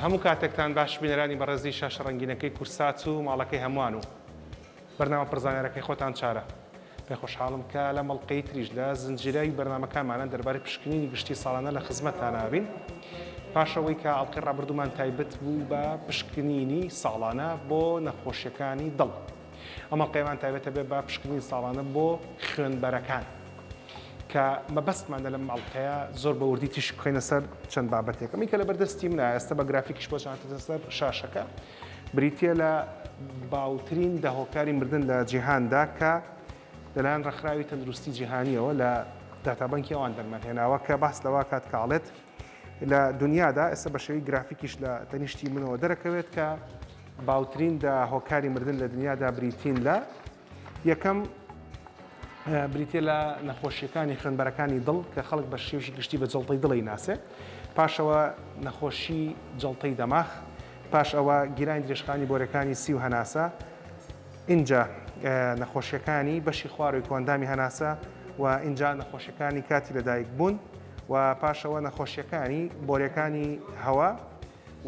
هەموو کاتێکتان باش بینەرانی بەڕێزی شاشە ڕەنگینەکەی کورسات و ماڵەکەی هەمووان و بەرنامە پڕزانیارەکەی خۆتان چارە. پێ خۆشحاڵم کە لەم ئەڵقەی تریش لە زنجیرەی بەرنامەکانمانە دەربارەی پشکنینی گشتی ساڵانە لە خزمەتتان ئەبین. پاش ئەوەی کە ئەڵقەی ڕابردوومان تایبەت بوو بە پشکنینی ساڵانە بۆ نەخۆشیەکانی دڵ. ئەم ئەڵقەیەمان تایبەتە بێ بە پشکنین ساڵانە بۆ خوێنبەرەکان کە مەبەستمانە لەم ئەڵقەیە زۆر بە وردی تیشک بخەینە سەر چەند بابەتێک ئەمەی کە لەبەردەستی منە ئێستا بە گرافیکیش بۆ چاتە سەر شاشەکە بریتییە لە باوترین دە هۆکاری مردن لە جیهاندا کە لەلایەن ڕێکخراوی تەندروستی جیهانیەوە لە داتابنکی ئەوان دەرمان هێناوە کە باس لەوە کات کاڵێت لە دنیادا ئێستا بە شێوەی گرافیکیش لە تەنیشتی منەوە دەرەکەوێت کە باوترین دە هۆکاری مردن لە دنیادا بریتین لە یەکەم بریتە لە نەخۆشیەکانی خوێنبەرەکانی دڵ کە خەڵک بە شێوشی گشتی بە جەڵتەی دڵی ناسێ پاشەوە نەخۆشی جەڵتەی دەماخ پاش ئەوە گیرانی درێژخانی بۆرەکانی سی و هەناسە ئینجا نەخۆشیەکانی بەشی خواروی کۆئەندامی هەناسە و ئینجا نەخۆشیەکانی کاتی لەدایک بوون و پاشەوە نەخۆشیەکانی بۆریەکانی هەوا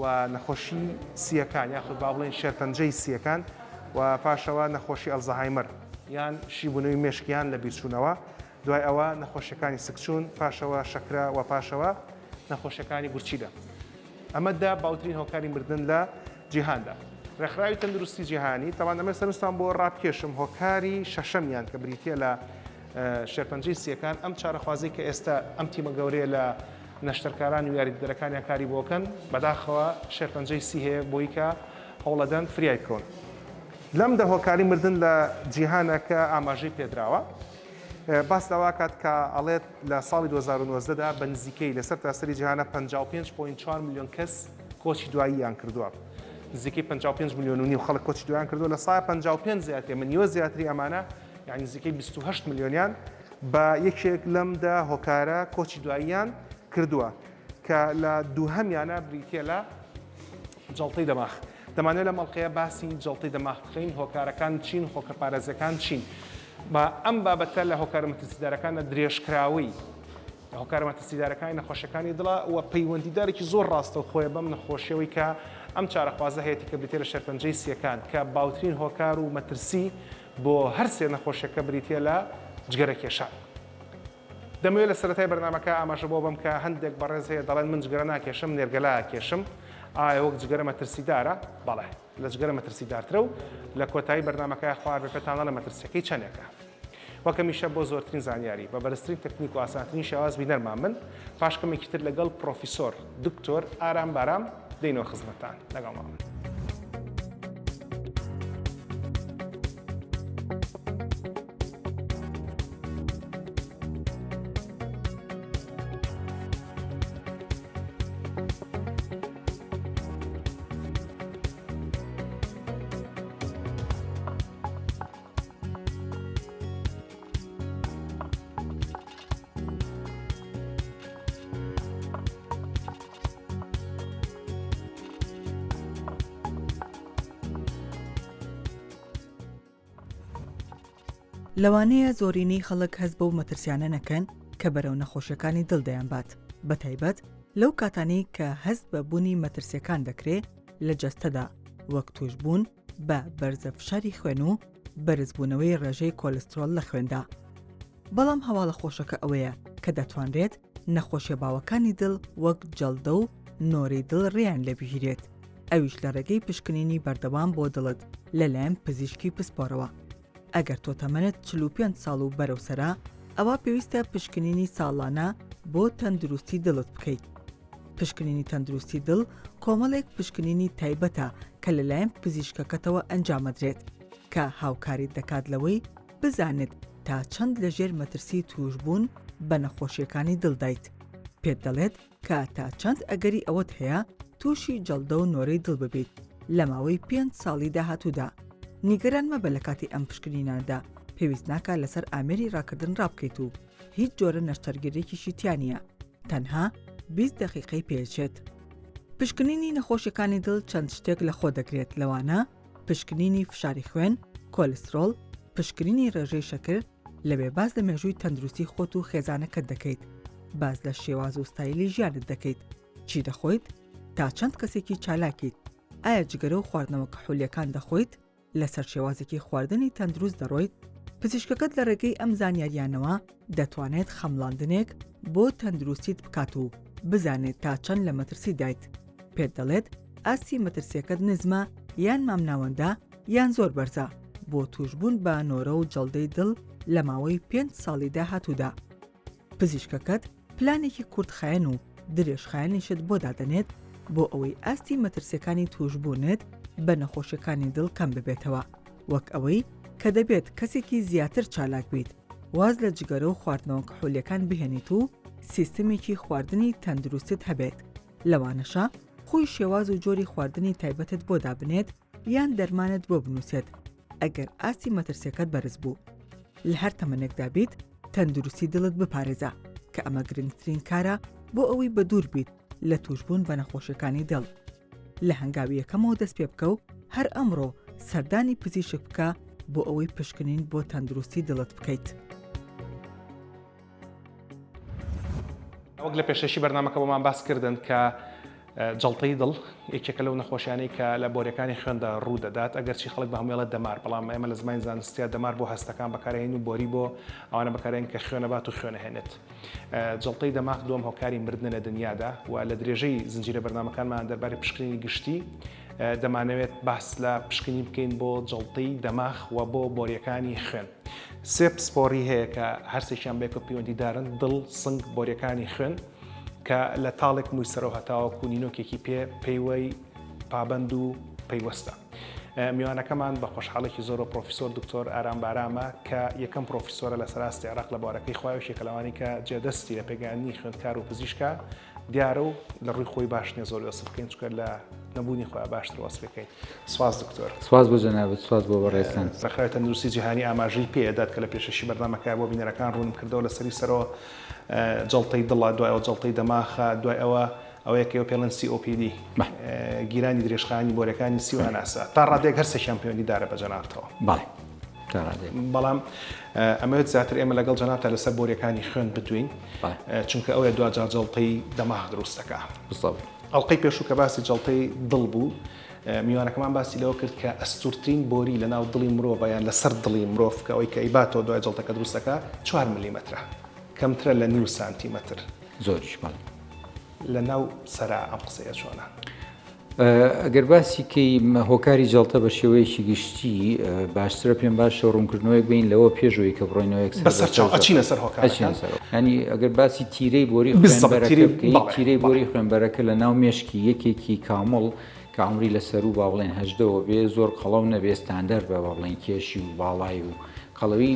و نەخۆشی سیەکان یاخود با بڵێن شێرپەنجەی سیەکان و پاشەوە نەخۆشی ئەلزەهایمەر یان شیبوونەوەی مێشک یان لەبیرچوونەوە دوای ئەوە نەخۆشیەکانی سکچوون پاشەوە شەکرە و پاشەوە نەخۆشیەکانی گورچیلە. ئەمە دە باوترین هۆکاری مردن لە جیهاندا. ڕێکخراوی تەندروستی جیهانی، تەبعەن ئەمە سەرنجتان بۆ ڕابکێشم هۆکاری شەشەمیان کە بریتییە لە شێرپەنجەی سییەکان، ئەم چارەخوازەی کە ئێستا ئەم تیمە گەورەیە لە نەشتەرکاران و یاریدەدەرەکانیان کاری بۆ کەن، بەداخەوە شێرپەنجەی سی هەیە بۆی کە هەوڵەدەن فریای بکەون. لەم دە هۆکاری مردن لە جیهانە کە ئاماژەی پێدراوە باس لەوە کات کە ئەڵێت لە ساڵی 2019 دا بە نزیکەی لە سەرتاسەری جیهانە 55.4 ملیۆن کەس کۆچی دواییان کردووە. نزیکەی 55 ملیۆن و نیو خەڵک کۆچی دوایان کردووە لە سای 55 زیاتر من نیوە زیاتری ئەمانە یعنی نزیکەی 28 ملیۆنیان بە یەکێک لەم دە هۆکارە کۆچی دواییان کردووە کە لە دووهەمیانە بریتییە لە جەڵتەی دەماخ. دەمانەوێت لەم ئەڵقەیە باسی جەڵتەی دەماخ بکەین، هۆکارەکان چین، خۆکە پارێزەکان چین. با ئەم بابەتە لە هۆکارە مەترسیدارەکان لە درێژکراوەی هۆکارە مەترسیدارەکانی نەخۆشیەکانی دڵە و پەیوەندیدارێکی زۆر ڕاستەوخۆیە بەم نەخۆشیەوەی کە ئەم چارەخوازە هەیەتی کە بریتیە لە شێرپەنجەی سیەکان کە باوترین هۆکار و مەترسی بۆ هەر سێ نەخۆشیەکە بریتیە لە جگەرەکێشان. دەمەوێت لە سەرەتای بەرنامەکە ئاماژە بۆ بەم کە هەندێک بەڕێز هەیە دەڵێن من جگەرە ناکێشم نێرگەلە ئەکێشم ئایا وەک جگەرە مەترسیدارە؟ بەڵێ لە جگەرە مەترسیدارترە و لە کۆتایی بەرنامەکە خوار بێ پێتان ئەڵێم مەترسیەکەی چەندێکە. وەک هەمیشە بۆ زۆرترین زانیاری بە بەرزترین تەکنیک و ئاسانترین شێواز بینەرمان بن پاش کەمێکی تر لەگەڵ پڕۆفیسۆر دکتۆر ئارام بارام دێینەوە خزمەتتان لەگەڵمان بن. لەوانەیە زۆرینەی خەڵک هەست بەو مەترسیانە نەکەن کە بەرەو نەخۆشیەکانی دڵ دەیانبات، بەتایبەت لەو کاتانەی کە هەست بە بوونی مەترسیەکان دەکرێ لە جەستەدا وەک تووشبوون بە بەرزە فشاری خوێن و بەرزبوونەوەی ڕێژەی کۆلسترۆڵ لە خوێندا. بەڵام هەواڵە خۆشەکە ئەوەیە کە دەتوانرێت نەخۆشیە باوەکانی دڵ وەک جەڵدە و نۆرەی دڵ ڕێیان لێبگیرێت، ئەویش لە ڕێگەی پشکنینی بەردەوام بۆ دڵت لەلایەن پزیشکی پسپۆرەوە. ئەگەر تۆ تەمەنت 45 ساڵ و بەرەو سەرە، ئەوا پێویستە پشکنینی ساڵانە بۆ تەندروستی دڵت بکەیت. پشکنینی تەندروستی دڵ کۆمەڵێک پشکنینی تایبەتە کە لەلایەن پزیشکەکەتەوە ئەنجامەدرێت، کە هاوکاریت دەکات لەوەی بزانێت تا چەند لەژێر مەترسی تووشبوون بە نەخۆشییەکانی دڵدایت. پێت دەڵێت کە تا چەند ئەگەری ئەوەت هەیە تووشی جەڵدە و نۆرەی دڵ ببیت لە ماوەی پێنج ساڵی داهاتوودا. نیگەران مەبە لە کاتی ئەم پشکنینانەدا پێویست ناکات لەسەر ئامێری ڕاکردن ڕابکەیت و هیچ جۆرە نەشتەرگەریەکیشی تیا نییە، تەنها 20 دەقیقەی پێچێت. پشکنینی نەخۆشیەکانی دڵ چەند شتێک لەخۆ دەگرێت لەوانە، پشکنینی فشاری خوێن، کۆلسترۆڵ، پشکنینی ڕێژەی شەکر، لەوێ باس لە مێژووی تەندروستی خۆت و خێزانەکەت دەکەیت، باس لە شێواز و ستایلی ژیانت دەکەیت، چی دەخۆیت؟ تا چەند کەسێکی چالاکیت، ئایا جگەرە و خواردنەوە کحولییەکان دەخۆیت، لەسەر شێوازێکی خواردنی تەندروست دەڕۆیت، پزیشکەکەت لە ڕێگەی ئەم زانیاریانەوە دەتوانێت خەمڵاندنێک بۆ تەندروستیت بکات و بزانێت تا چەند لە مەترسیدایت، پێت دەڵێت ئاستی مەترسیەکەت نزمە یان مامناوەندە یان زۆر بەرزە بۆ تووشبوون بە نۆرە و جەڵدەی دڵ لە ماوەی پێنج ساڵی داهاتوودا. پزیشکەکەت پلانێکی کورتخایەن و درێژخایەنیشت بۆ دادەنێت بۆ ئەوەی ئاستی مەترسیەکانی تووشبوونت بە نەخۆشیەکانی دڵ کەم ببێتەوە، وەک ئەوەی کە دەبێت کەسێکی زیاتر چالاک بیت، واز لە جگەرە و خواردنەوە کحولیەکان بهێنیت و سیستمێکی خواردنی تەندروستت هەبێت، لەوانەشە خۆی شێواز و جۆری خواردنی تایبەتت بۆ دابنێت یان دەرمانت بۆ بنووسێت ئەگەر ئاستی مەترسیەکەت بەرز بوو. لە هەر تەمەنێکدا بیت تەندروستی دڵت بپارێزە کە ئەمە گرنگترین کارە بۆ ئەوەی بەدوور بیت لە تووشبوون بە نەخۆشیەکانی دڵ. لە هەنگاوی یەکەمەوە دەست پێ بکە و هەر ئەمڕۆ سەردانی پزیشک بکە بۆ ئەوەی پشکنین بۆ تەندروستی دڵت بکەیت. وەک لە پێشەشی بەرنامەکە بۆمان باس کردن کە جەڵتەی دڵ یەکێکە لەو نەخۆشیانەی کە لە بۆریەکانی خوێندا ڕوو دەدات ئەگەرچی خەڵک بە هەمووی ئەڵێت دەمار بەڵام ئێمە لە زمانی زانستیا دەمار بۆ هەستەکان بەکارهێنین و بۆری بۆ ئەوانە بەکارهێنین کە خوێنەبات و خوێنەهێنێت جەڵتەی دەماغ دووەم هۆکاری مردنە لە دنیادا و لە درێژەی زنجیرە بەرنامەکانمان دەربارەی پشکنینی گشتی دەمانەوێت باس لە پشکنین بکەین بۆ جەڵتەی دەماخ و بۆ بۆریەکانی خوێن. سێ پسپۆڕی هەیە کە هەرسێکیان بەیەکەوە پەیوەندیدارن، دڵ، سنگ، بۆریەکانی خوێن، کە لە تاڵێک مووی سەرەوە هەتاوەکو نینۆکێکی پێ پەیوەی پابەند و پەیوەستە. میوانەکەمان بە خۆشحاڵێکی زۆرەوە پرۆفیسۆر دکتۆر ئارام بارامە کە یەکەم پرۆفیسۆرە لەسەر ئاستی عێراق لە بوارەکەی خۆی و یەکێکە لەوانەی کە جێدەستی لە پێگەیاندنی خوێندکار و پزیشکە دیارە و لە ڕووی خۆی باش نیە زۆر وەسف بکەین چونکە لە نەبوونی خۆیان باشتر وەسفی بکەین. سپاس دکتۆر. سپاس بۆ جەنابت، سپاس بۆ بەڕێزتان. ڕێکخراوی تەندروستی جیهانی ئاماژەی پێ ئەدات کە لە پێشەشی بەرنامەکە بۆ بینەرەکان ڕوونم کردەوە لە سەری سەرەوە جەڵتەی دڵە، دوای ئەوە جەڵتەی دەماخە، دوای ئەوە ئەوەیە کە ئێوە پێڵێن COPD، گیرانی درێژخایەنی بۆریەکانی سی و هەناسە. تا ڕادەیەک هەرسێکیان پەیوەندیدارە بە جەنابتەوە. بەڵێ تا ڕادەیەک. بەڵام ئەمەوێت زیاتر ئێمە لەگەڵ جەنابتا لەسەر بۆریەکانی خوێن بدوێین، چونکە ئەوەیە دواجار جەڵتەی دەماخ دروست دەکا. بالضبط. ئەڵقەی پێشوو کە باسی جەڵتەی دڵ بوو، میوانەکەمان باسی لەوە کرد کە ئەستوورترین بۆری لەناو دڵی مرۆڤ یان لەسەر دڵی مرۆڤ کە ئەوەی کە ئەیباتەوە دوای جەڵتەکە دروست دەکا چوار ملیمەترە، کەمترە لە نیو سانتیمەتر. زۆریش بەڵێ. لە ناو سەرا ئەم قسەیە چۆنە؟ ئەگەر باسی کەی هۆکاری جەڵتە بە شێوەیەکی گشتی باشترە پێم باشە ڕوونکردنەوەیەک بین لەوە پێشەوەی کە بڕۆینەوە یەکسەر بەسەر چاو ئەچینە سەر هۆکارەکان ینی ئەگەر باسی تیرەی بۆری خوێنبەرەکە بکەی تیرەی بۆری خوێنبەرەکە لە ناو مێشکی یەکێکی کامڵ کە عمری لە سەروو با بڵێن هەژدەوە بێ زۆر قەڵەو نەبێ ستاندەر بە با بڵێن کێشی و باڵای و قەڵەوی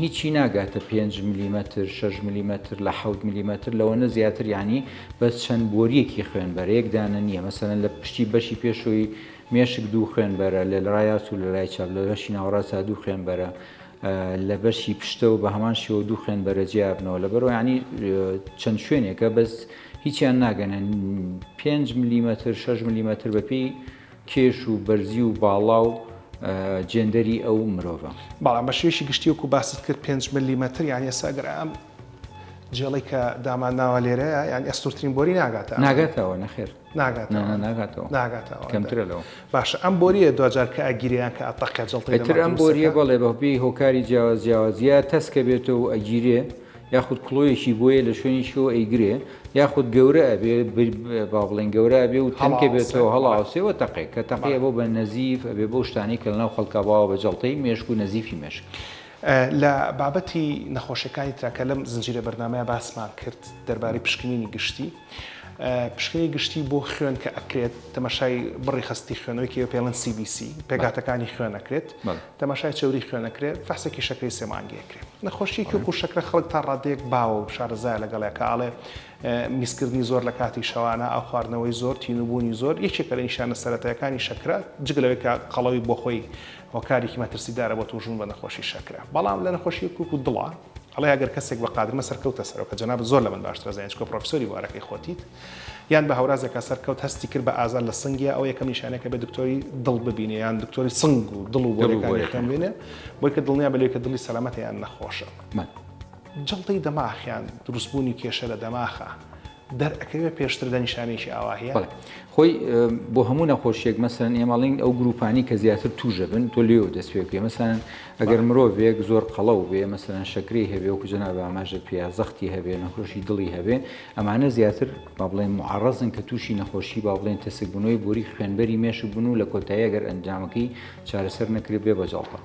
هیچی ناگاتە پێنج ملیمەتر شەش ملیمەتر لە حەوت ملیمەتر لەوەنە زیاتر یانی بەس چەند بۆریەکی خوێنبەرە یەک دانە نییە مەسەلەن لە پشتی بەشی پێشەوەی مێشک دوو خوێنبەرە لە لای ڕاست و لە لای چەپ لە بەشی ناوەڕاستدا دوو خوێنبەرە لە بەشی پشتەوە بە هەمان شێوە دوو خوێنبەرە جیابنەوە لەبەرەوە ینی چەند شوێنێکە بەس هیچیان ناگەنە پێنج ملیمەتر شەش ملیمەتر بەپێی کێش و بەرزی و باڵا و جێندەری ئەو مرۆڤە. بەڵام بە شێوەیەکی گشتی وەکو باست کرد پێنج ملیمەتر یانی ئێستا ئەگەر ئەم جێڵەی کە دامان ناوە لێرەیە یانی ئەستوورترین بۆری ناگاتە ئەمە. ناگاتەوە نەخێر. ناگاتەوە. نا ناگاتەوە. ناگاتەوە. کەمترە لەوە. باشە ئەم بۆرییە دواجار کە ئەگیرێ یان کە ئەتەقێ جەڵتەی دەماغ ئیتر ئەم دروست بۆرییە دەکا؟ بەڵێ بە پێی هۆکاری جیاواز جیاواز یا تەسکە بێتەوە و ئەگیرێ یاخود کڵۆیەکی بۆیە لە شوێنیشەوە ئەیگرێ یاخود گەورە ئەبێ با بڵێن گەورە ئەبێ و تەنکە بێتەوە هەڵاوسێ و تەقێ کە تەقێ بۆ بە نەزیف ئەبێ بەو شتانەی کە لەناو خەڵکا باوە بە جەڵتەی مێشک و نەزیفی مێشک. لە بابەتی نەخۆشیەکانی ترا کە لەم زنجیرە بەرنامەیە باسمان کرد دەربارەی پشکنینی گشتی، پشکنینی گشتی بۆ خوێن کە ئەکرێت تەماشای بڕی خەستی خوێنەوەی کە پێڵێن CBC پێکهاتەکانی خوێن ئەکرێت تەماشای چەوری خوێن ئەکرێت فەحسێکی شەکرەی سێ مانگی ئەکرێت نەخۆشیەکی وەکو شەکرە خەڵک تا ڕادەیەک باوە و شارەزایە لەگەڵیا کە ئاڵێ میزکردنی زۆر لە کاتی شەوانە ئاو خواردنەوەی زۆر تینوبوونی زۆر یەکێکە لە نیشانە سەرەتایەکانی شەکرە جگە لەوەی کە قەڵەوی بۆ خۆی هۆکارێکی مەترسیدارە بۆ تووشبوون بە نەخۆشی شەکرە بەڵام لە نەخۆشی وەکو دڵە ئەڵێ ئەگەر کەسێک بە قادرمە سەرکەوتە سەرەوە کە جەنابت زۆر لە من باشتر ئەزانی چونکە پرۆفیسۆری بوارەکەی خۆتیت یان بە هەورازێکا سەرکەوت هەستی کرد بە ئازار لە سنگیا ئەوە یەکەم نیشانەیە کە بێ دکتۆری دڵ ببینێ یان دکتۆری سنگ و دڵ و بۆریەکانی خوێن ببینێ بۆی کە دڵنیا بێ لەوەی کە دڵی سەلامەتە یان نەخۆشە. جەڵتەی دەماخ یان دروستبوونی کێشە لە دەماخا. دەرئەکەوێ پێشتر لە نیشانەیەکی ئاوا هەیە؟ بەڵێ خۆی بۆ هەموو نەخۆشیێک مەسەن ئێمەڵین ئەو گروپانی کە زیاتر توژە بن تۆ لێەوە دەست پێ بکەی مەسەن ئەگەر مرۆڤێک زۆر قەڵەو بێ مەسەن شەکرەی هەبێ وەکو جەناب ئاماژە پێیا زەختی هەبێ نەخۆشی دڵی هەبێ ئەمانە زیاتر با بڵێن معڕەزن کە تووشی نەخۆشی با بڵێن تەسکبوونەوەی بۆری خوێنبەری مێشک بن و لە کۆتایی ئەگەر ئەنجامەکەی چارەسەر نەکرێت بێ بە جەڵتە.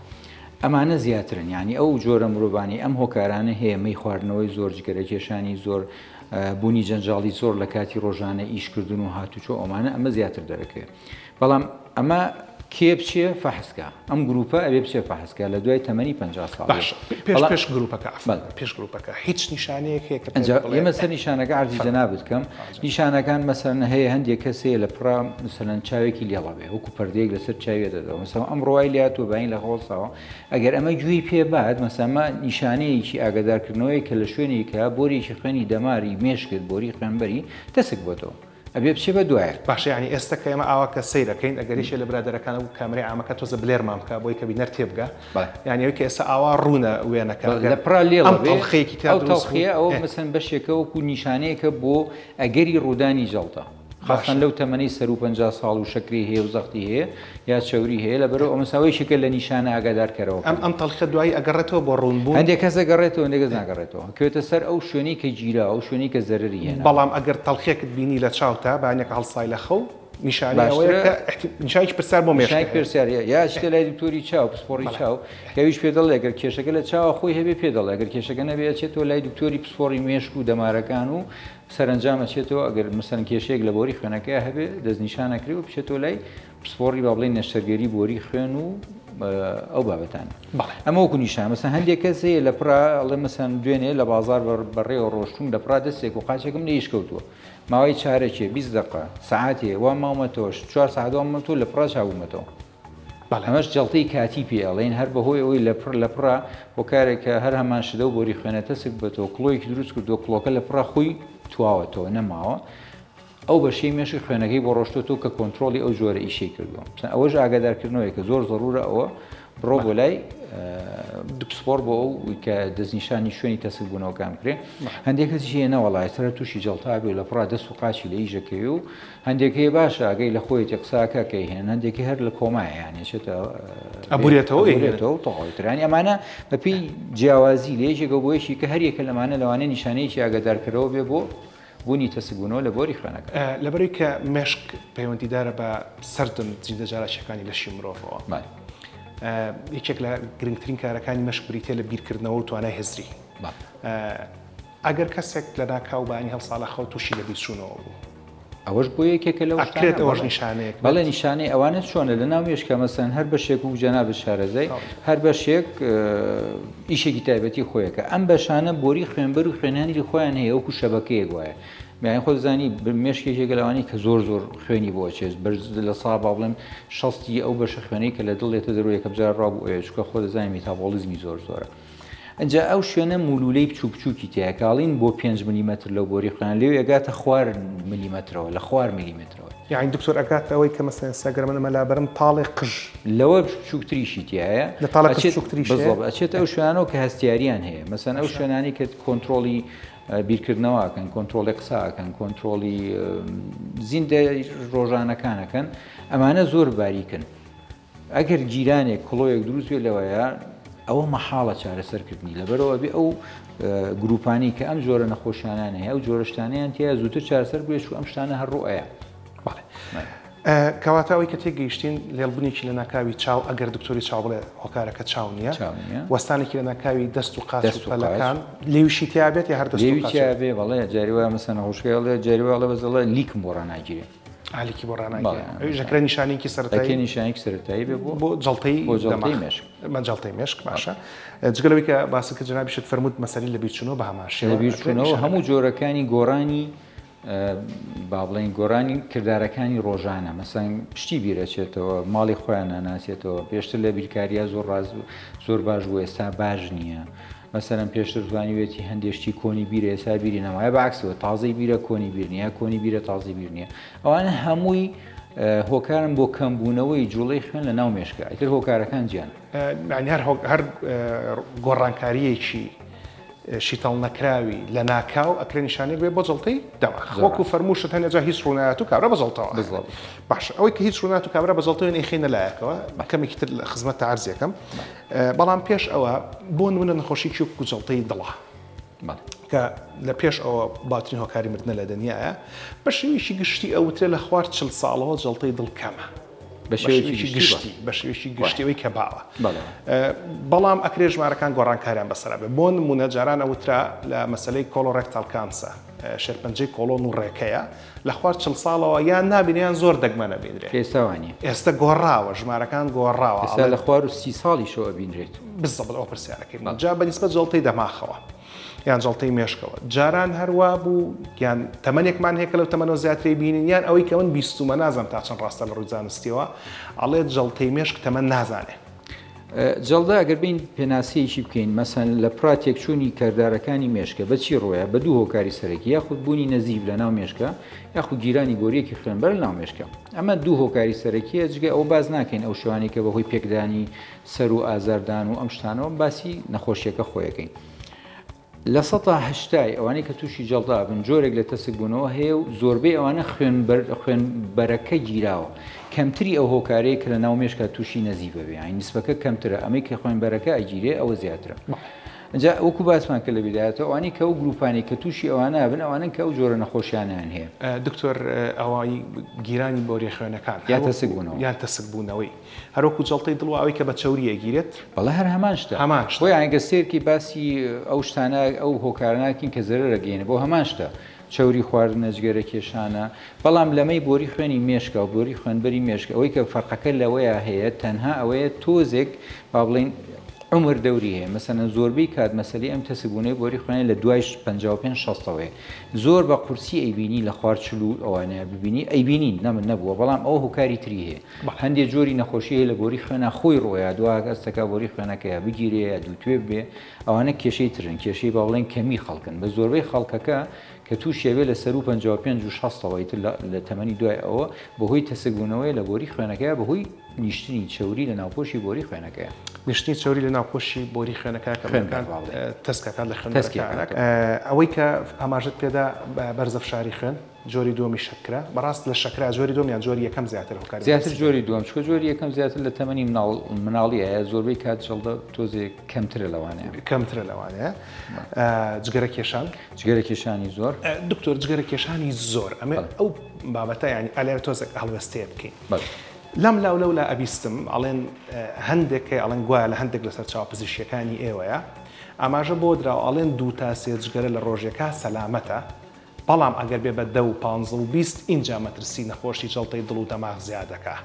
ئەمانە زیاترن یانی ئەو جۆرە مرۆڤانەی ئەم هۆکارانە هەیە مەی خواردنەوەی زۆر جگەرە کێشانی زۆر بوونی جەنجاڵی زۆر لە کاتی ڕۆژانە ئیشکردن و هاتوچۆ ئەمانە ئەمە زیاتر دەرەکەوێت بەڵام ئەمە کێ بچێ فەحسکە ئەم گروپە ئەبێ بچێ فەحسکە لە دوای تەمەنی 50 ساڵ باش پێش پێش گروپەکە پێش گروپەکە هیچ نیشانەیەک هەیە کە ئێمە سەر نیشانەکە عەرزی جەنابت کەم نیشانەکان مەسەلەن هەیە هەندێک کەس هەیە لە پڕا مەسەلەن چاوێکی لێڵە بێ وەکو پەردەیەک لەسەر چاویە دەدەوە مەسەلەن ئەمڕۆ وای لێهاتووە بەین لە هەڵساوە ئەگەر ئەمە گوێی پێ بات مەسەلەن ئەمە نیشانەیەکی ئاگادارکردنەوەیە کە لە شوێنێکە بۆریەکی خوێنی دەماری مێشکت بۆری خوێنبەری تەسک بۆتەوە ئەبێ بچێ بە دوایە. باشە یانی ئێستا کە ئێمە ئاوا کە سەیر ئەکەین ئەگەر یەکێ لە برادەرەکان ئەو کامێرای عامەکە تۆزە blur مان بکا بۆی کە بینەر تێبگا یانی ئەوەی کە ئێستا ئاوا ڕوونە وێنەکە ئەگەر لە پڕا لێڵە ئەم تەڵخەیەکی تیا ئەو دروست بوو تەڵخیە ئەوە مەسەن بەشێکە وەکو نیشانەیەکە بۆ ئەگەری ڕوودانی جەڵتە خاستەن لەو تەمەنەی سەروو 50 ساڵ و شەکرەی هەیە و زەختی هەیە یا چەوری هەیە لەبەرئەوە ئەمە ساوە یەکێکە لە نیشانە ئاگادارکەرەوەکان. ئەم ئەم تەڵخە دوایی ئەگەڕێتەوە بۆ ڕوون بوون؟ هەندێک کەس ئەگەڕێتەوە هەندێک کەس ناگەڕێتەوە ئەکەوێتە سەر ئەو شوێنەی کە گیرا ئەو شوێنەی کە زەرەری هێناوە. بەڵام ئەگەر تەڵخێکت بینی لە چاوتا بەیانیەک هەڵسای لە خەو نیشانەی ئەوەیە باشترە کە نیشانێکی پرسیار بۆ مێشک نیشانێکی هەیە. پرسیار یا ئەچیتە لای دکتۆری چاو پسپۆڕی چاو کە ئەویش پێ دەڵێ گەر کێشەکە لە چاوە خۆی هەبێ پێ دەڵێ گەر کێشەکە نەبێ ئەچێتەوە لای دکتۆری پسپۆڕی مێشک و دەمارەکان و سەرەنجام ئەچێتەوە ئەگەر مەسەلەن کێشەیەک لە بۆری خوێنەکەیا هەبێ دەستنیشان ئەکرێ و بچێتەوە لای پسپۆڕی با بڵێین نەشتەرگەری بۆری خوێن و ئەو بابەتانە. بەڵێ. ئەمە وەکو نیشان مەسەن هەندێک کەس هەیە لە پڕا ئەڵێ مەسەن دوێنێ لە بازار بەڕێوە ڕۆشتوم لە پڕا دەستێک و قاچێکم لێ ئیش کەوتووە ماوەی چارەکێ 20 دقە سەعاتێ وا ماومەتەوە چوار سەعات وا ماومەتەوە لە پڕا چابوومەتەوە. بەڵێ. ئەمەش جەڵتەی کاتی پێ ئەڵێن هەر بەهۆی ئەوەی لە پڕ لە پڕا هۆکارێکە هەر هەمان شدە و بۆری خوێنە تەسک بەتەوە کڵۆیەکی دروست کردووە کڵۆکە لە پڕا خۆی تواوەتەوە نەماوە ئەو بەشەی مێشک خوێنەکەی بۆ ڕۆشتۆتەوە کە کۆنترۆڵی ئەو جۆرە ئیشەی کردووە مثلا ئەوەش ئاگادارکردنەوەیە کە زۆر زەرورە ئەوە بڕۆ بۆ لای پسپۆڕ بۆ ئەو کە دەستنیشانی شوێنی تەسک بوونەوەکان بکرێ هەندێک کەسیش هەیە نەوەڵا ئێستا تووشی جەڵتا بێ و لە پڕا دەست و قاچی لە ئیشەکەوێ و هەندێک هەیە باشە ئاگای لە خۆیەتی قساکە کە هێن هەندێکی هەر لە کۆمایە یان ئەچێتە ئەبورێتەوە ئەبورێتەوە تەواوی تر یانی ئەمانە بەپێی جیاوازی لە یەکێکەوە بۆ یەکی کە هەر یەکە لەمانە لەوانەیە نیشانەیەکی ئاگادارکەرەوە بێ بۆ بوونی تەسکبوونەوە لە بۆری خوێنەکە. لەبەرئەوەی کە مێشک پەیوەندیدارە بە سەرجەم زیندەجالاکییەکانی لەشی مرۆڤەوە. یەکێک لە گرنگترین کارەکانی مێشک بریتییە لە بیرکردنەوە و توانای هزری. ئەگەر کەسێک لەناکاو بەیانی هەڵسا لە خەو تووشی لەبیرچوونەوە بوو. ئەوەش بۆ یەکێکە لەو شتانە. ئەکرێت ئەوەش نیشانەیەک بێت؟ بەڵێ نیشانەی ئەوانە چۆنە لەناو مێشکە مەسەلەن هەر بەشێک وەک جەنابت شارەزای هەر بەشێک ئیشێکی تایبەتی خۆیەکە ئەم بەشانە بۆری خوێنبەر و خوێنهێنری خۆیان هەیە وەکو شەبەکەیەک وایە یانی خۆت زانی مێشک یەکێکە لەوانەی کە زۆر زۆر خوێنی بۆ ئەچێت بەرز لە سا با بڵێم شەستی ئەو بەشە خوێنەی کە لە دڵ دێتە دەرەوە یەکەم جار ڕا بۆ ئەوێ چونکە خۆت دەزانی میتابۆڵیزمی زۆر زۆرە ئەجا ئەو شوێنە مولولەی بچوک بچوکی تیایە کە ئەڵین بۆ پێنج ملیمەتر لەو بۆری خوێنە لێو ئەگاتە خوار ملیمەترەوە لە خوار ملیمەترەوە. یەعنی دکتۆر ئەگاتە ئەوەی کە مەسەلەن ئێستا گەر من ئەمە لابەرم تاڵێ قژ. لەوە بچوکتریشی تیایە. لە تاڵە قژ بچوکتریش هەیە؟ بزەبت ئەچێتە ئەو شوێنانەوە کە هەستیاریان هەیە مەسەلەن ئەو شوێنانەی کە کۆنترۆڵی بیرکردنەوە ئەکەن کۆنترۆڵی قسە ئەکەن کۆنترۆڵی زیندە ڕۆژانەکان ئەکەن ئەمانە زۆر باریکن. ئەگەر گیرانێک کڵۆیەک دروست بێت لەوەیە ئەوە مەحاڵە چارەسەرکردنی لەبەرەوە ئەبێ ئەو گروپانی کە ئەم جۆرە نەخۆشیانیان هەیە ئەو جۆرە شتانیان تیا زووتر چارەسەر بکرێت چون ئەم شتانە هەر ڕوئەیە. بەڵێ کەواتە ئەوەی کە تێگەیشتین لێڵبوونێکی لەناکاوی چاو ئەگەر دکتۆری چاو بڵێ هۆکارەکە چاو نییە وەستانێکی لەناکاوی دەست و قاچ و پەلەکان لێویشی تیا بێت یا هەر دەست و لێوی قاچ تیا بێ بەڵێ جاری وایە مەسەن نەخۆشەکە ئەڵێ جاری وایە ئەڵێ بەس ئەڵێ لیکم بۆ ڕاناگیرێ. ئالیکی بۆ ڕاناگیرێ ئەویش ئەکرێ نیشانەیەکی سەرەتایی ئەکرێ نیشانەیەکی سەرەتایی بێ بۆ بۆ جەڵتەی بۆ جەڵتەی مێشک جەڵتەی مێشک باشە جگە لەوەی کە باست کرد جەنابیشت فەرمووت مەسەلەی لەبیرچوونەوە بە هەمان شێوە لەبیرچوونەوە هەموو جۆرەکانی گۆڕانی با بڵێین گۆڕانی کردارەکانی ڕۆژانە مەسەن شتی بیرەچێتەوە ماڵی خۆیان ناناسێتەوە پێشتر لە بیرکاریە زۆر ڕاز زۆر باش بوو ئێستا باش نییە مەسەلەن پێشتر توانیوێتی هەندێ شتی کۆنی بیرە ئێستا بیری نەمایە بە عەکسەوە تازەی بیرە کۆنی بیر نییە کۆنی بیرە تازەی بیر نییە ئەوانە هەمووی هۆکارن بۆ کەمبوونەوەی جوڵەی خوێن لە ناو مێشکە ئیتر هۆکارەکان جیان. یانی هەر هەر گۆڕانکارییەکی. شیتەڵ نەکراوی لەناکاو ئەکرێ نیشانەیەک بێ بۆ جەڵتەی دەماخ وەکو فەرمووشت هەنێ جا هیچ ڕوونایەت و کابرا بە جەڵتەوە باشە ئەوەی کە هیچ ڕوونات و کابرا بە جەڵتەوە نەیخەینە لایەکەوە کەمێکی تر لە خزمەت عەرزیەکەم بەڵام پێش ئەوە بۆ نمونە نەخۆشی وەکو جەڵتەی دڵە کە لە پێش ئەوە باوترین هۆکاری مردنە لە دنیاە بە شێوەیەکی گشتی ئەوترێ لە خوار چل ساڵەوە جەڵتەی دڵ کەمە بە شێوەیەکی گشتی بە شێوەیەکی گشتی ئەوەی کە باوە بەڵام ئەکرێ ژمارەکان گۆڕانکاریان بەسەرا بێ بۆ نمونە جاران ئەوترا لە مەسلەی colorectal cancer شێرپەنجەی کۆڵۆن و ڕێکەیە لە خوار چل ساڵەوە یان نابینێ یان زۆر دەگمەن ئەبینرێ. ئێستا وا نییە. ئێستا گۆڕاوە، ژمارەکان گۆڕاوە. ئێستا لە خوار و 30 ساڵیشەوە ئەبینرێت. بالضبط ئەوە پرسیارەکەی من. جا بە نیسبەت جەڵتەی دەماخەوە یان جەڵتەی مێشکەوە جاران هەر وا بوو یان تەمەنێکمان هەیە کە لەو تەمەنەوە زیاتری بینین یان ئەوەی کە من بیستومە نازانم تا چەند ڕاستە لە ڕووی زانستیەوە ئەڵێت جەڵتەی مێشک تەمەن نازانێ. جەڵدە ئەگەر بێین پێناسەیەکی بکەین مەسەن لە پڕا تێکچوونی کردارەکانی مێشکە بە چی ڕۆیە بە دوو هۆکاری سەرەکی یاخود بوونی نەزیف لە ناو مێشکە یاخود گیرانی بۆریەکی خوێنبەر لە ناو مێشکە ئەمە دوو هۆکاری سەرەکیە جگە ئەو باز ناکەین ئەو شوانی کە بەهۆی پێکدانی سەر و ئازاردان و ئەم شتانەوە باسی نەخۆشیەکە خۆیەکەین. لە سەتا هەشتای ئەوانەی کە تووشی جەڵتە ئەبن جۆرێک لە تەسک بوونەوە هەیە و زۆربەی ئەوانە خوێنبەرەکە گیراوە کەمتری ئەو هۆکارەیە کە لە ناو مێشکا تووشی نەزیف ئەبێ یانی نسبەکە کەمترە ئەمەی کە خوێنبەرەکە ئەگیرێ ئەوە زیاترە جا وەکو باسمان کرد لە بیدایەتەوە ئەوانەی کە ئەو گروپانەی کە تووشی ئەوانە ئەبن ئەوانەن کە ئەو جۆرە نەخۆشیانەیان هەیە. دکتۆر ئەوەی گیرانی بۆریە خوێنەکان یا تەسک بوونەوە یان تەسک بوونەوەی. هەروەکو جەڵتەی دڵ و ئەوەی کە بە چەوری ئەگیرێت. بەڵێ هەر هەمان شتە. هەمان شتە. بۆیە ئەگەر سەیرکەی باسی ئەو شتانە ئەو هۆکارە ناکەین کە زەرەر ئەگەیەنێ بۆ هەمان شتە. چەوری خواردنە، جگەرە کێشانە. بەڵام لەمەی بۆری خوێنی مێشکە و بۆری خوێنبەری مێشک ئەوەی کە فەرقەکە لەوەیا هەیە تەنها ئەوەیە تۆزێک با بڵێین عومر دەوری هەیە مەسەلەن زۆربەی کات مەسەلەی ئەم تەسکبوونەی بۆری خوێنە لە دوای 55 شەستەوەیە زۆر بە قورسی ئەیبینی لە خوار چل و ئەوانەیە ببینی ئەیبینین نەمن نەبووە بەڵام ئەوە هۆکاری تری هەیە هەندێ جۆری نەخۆشی هەیە لە بۆری خوێنا خۆی ڕۆیا دوا هەستەکا بۆری خوێنەکە یا بگیرێ یا دووتوێ ببێ ئەوانە کێشەی ترن کێشەی با بڵێین کەمی خەڵکن بە زۆربەی خەڵکەکە کە تووشی ئەبێ لە سەروو 55 و شەستەوە ئیتر لە تەمەنی دوای ئەوە بەهۆی تەسکبوونەوەی لە بۆری خوێنەکەیە بەهۆی نیشتنی چەوری لە ناوپۆشی بۆری خوێنەکەیە. نیشتنی چەوری لە ناوپۆشی بۆری خوێنەکە کە تەسکەکان لە خوێنبەرەکان ئەوەی کە ئاماژەت پێدا بەرزە فشاری خوێن جۆری دووەمی شەکرە بەڕاست لە شەکرە جۆری دووەم یان جۆری یەکەم زیاتر هۆکاری زیاتر جۆری دووەم چونکە جۆری یەکەم زیاتر لە تەمەنی مناڵ مناڵیە زۆربەی کات جەڵدە تۆزێک کەمترە لەوانەیە کەمترە لەوانەیە جگەرە کێشان جگەرە کێشانی زۆر دکتۆر جگەرە کێشانی زۆر ئەمە ئەو بابەتە ینی ئەلێرە تۆزێک هەڵوێستەیە بکەین لەم لاو لەولا ئەبیستم ئەڵێن هەندێک هەیە ئەڵێن گوایە لە هەندێک لە سەرچاوە پزیشکیەکانی ئێوەیە ئاماژە بۆ دراوە ئەڵێن دوو تا سێ جگەرە لە ڕۆژێکا سەلامەتە بەڵام ئەگەر بێ بە دە و پانزە و 20 ئینجا مەترسی نەخۆشی جەڵتەی دڵ و دەماغ زیاد دەکا.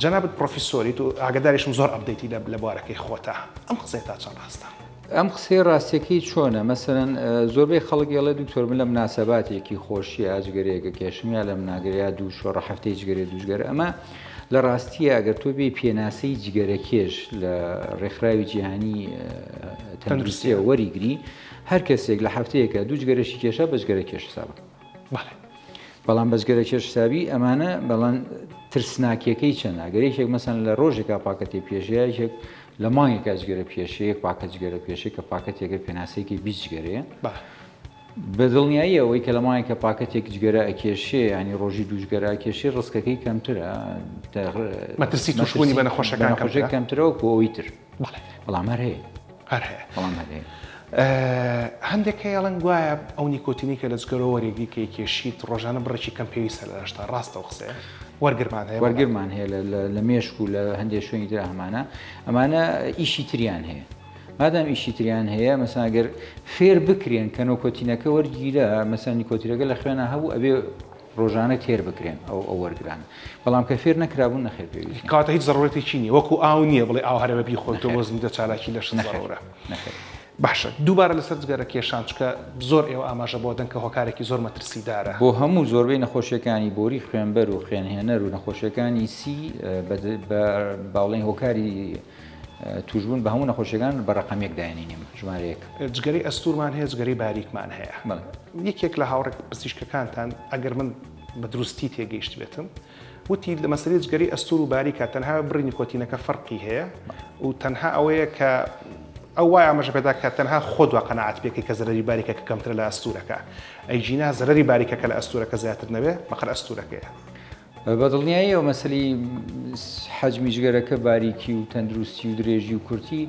جەنابت پڕۆفیسۆریت و ئاگاداریشم زۆر update ی لە بوارەکەی خۆتە ئەم قسەیە تا چەند ڕاستە؟ ئەم قسەیە ڕاستیەکەی چۆنە مەسەلەن زۆربەی خەڵک ئەڵێ دکتۆر من لە مناسەباتێکی خۆشیە جگەرەیەک ئەکێشم یا لە مناگرە یا دوو شۆڕە هەفتەی جگەرە دوو جگەرە ئەمە لە ڕاستیە ئەگەر تۆ بێی پێناسەی جگەرەکێش لە ڕێکخراوی جیهانی تەندروستیەوە وەریگری هەر کەسێک لە هەفتەیەکە دوو جگەرەشی کێشا بە جگەرە کێش حسابە بەڵام بە جگەرە کێش حسابی ئەمانە بەڵام ترسناکیەکەی چەندە گەر یەکێک مەسەن لە ڕۆژێکا پاکەتی پێشەیە یەکێک لە مانگێکا جگەرە پێشێ یەک پاکەت جگەرە پێشێ کە پاکەتێکە پێناسەیەکی 20 جگەرەیە بە دڵنیایی ئەوەی کە لە مانگێکە پاکەتێک جگەرە ئەکێشێ ینی ڕۆژی دوو جگەرە ئەکێشێ ڕسکەکەی کەمترە مەترسی توشبوونی بە نەخۆشەکان کەمترە وەکو ئەوی تر بەڵام هەر هەیە هەر هەیە بەڵام هەر هەیە. هەندێک هەیە ئەڵێن گوایە ئەو نیکۆتینی کە لە جگەرەوە وەرێگری کە کێشیت ڕۆژانە بڕێکی کەم پێویستە لە لەشتا ڕاستە ئەو قسەیە؟ وەرگرمان هەیە وەرگرمان هەیە لە مێشک و لە هەندێک شوێنی تر هەمانە ئەمانە ئیشی تریان هەیە مادام ئیشی تریان هەیە مەسەن ئەگەر فێر بکرێن کە نۆکۆتینەکە وەرگیرە مەسەن نیکۆتینەکە لە خوێنە هەبوو ئەبێ ڕۆژانە تێر بکرێن ئەو ئەو وەرگرانە بەڵام کە فێر نەکرابوون نەخێر پێویست نییە. کەواتە هیچ زەڕورەتێکی نییە وەکو ئاو نییە بڵێ ئاو هەرە بە بیخۆی تۆ بۆ زیندە چالاکی لەشت زەڕورە. نەخێر. باشە دووبارە لەسەر جگەرە کێشان چونکە زۆر ئێوە ئاماژە بۆ دەن کە هۆکارێکی زۆر مەترسیدارە. بۆ هەموو زۆربەی نەخۆشیەکانی بۆری خوێنبەر و خوێنهێنەر و نەخۆشیەکانی سی بە با بڵێین هۆکاری توشبوون بە هەموو نەخۆشیەکان بە ڕەقەم یەک دایەنین ئێمە ژمارە یەک. جگەرەی ئەستوورمان هەیە جگەرەی باریکمان هەیە. بەڵێ. یەکێک لە هاوڕێ پزیشکەکانتان ئەگەر من بە دروستی تێگەیشتبێتم وتی لە مەسەلەی جگەرەی ئەستوور و باریکە تەنها بڕی نیکۆتینەکە فەرقی هەیە و تەنها ئەوەیە کە. ئەو وای ئاماژە پێدا کە تەنها خۆت وا قەناعەت پێکەی کە زەرەری باریکەکە کەمترە لە ئەستوورەکە. ئەیگینا زەرەری باریکەکە لە ئەستوورەکە زیاتر نەبێ، بەقەر ئەستوورەکەیە. بە دڵنیاییەوە مەسەلەی حەجمی جگەرەکە باریکی و تەندروستی و درێژی و کورتی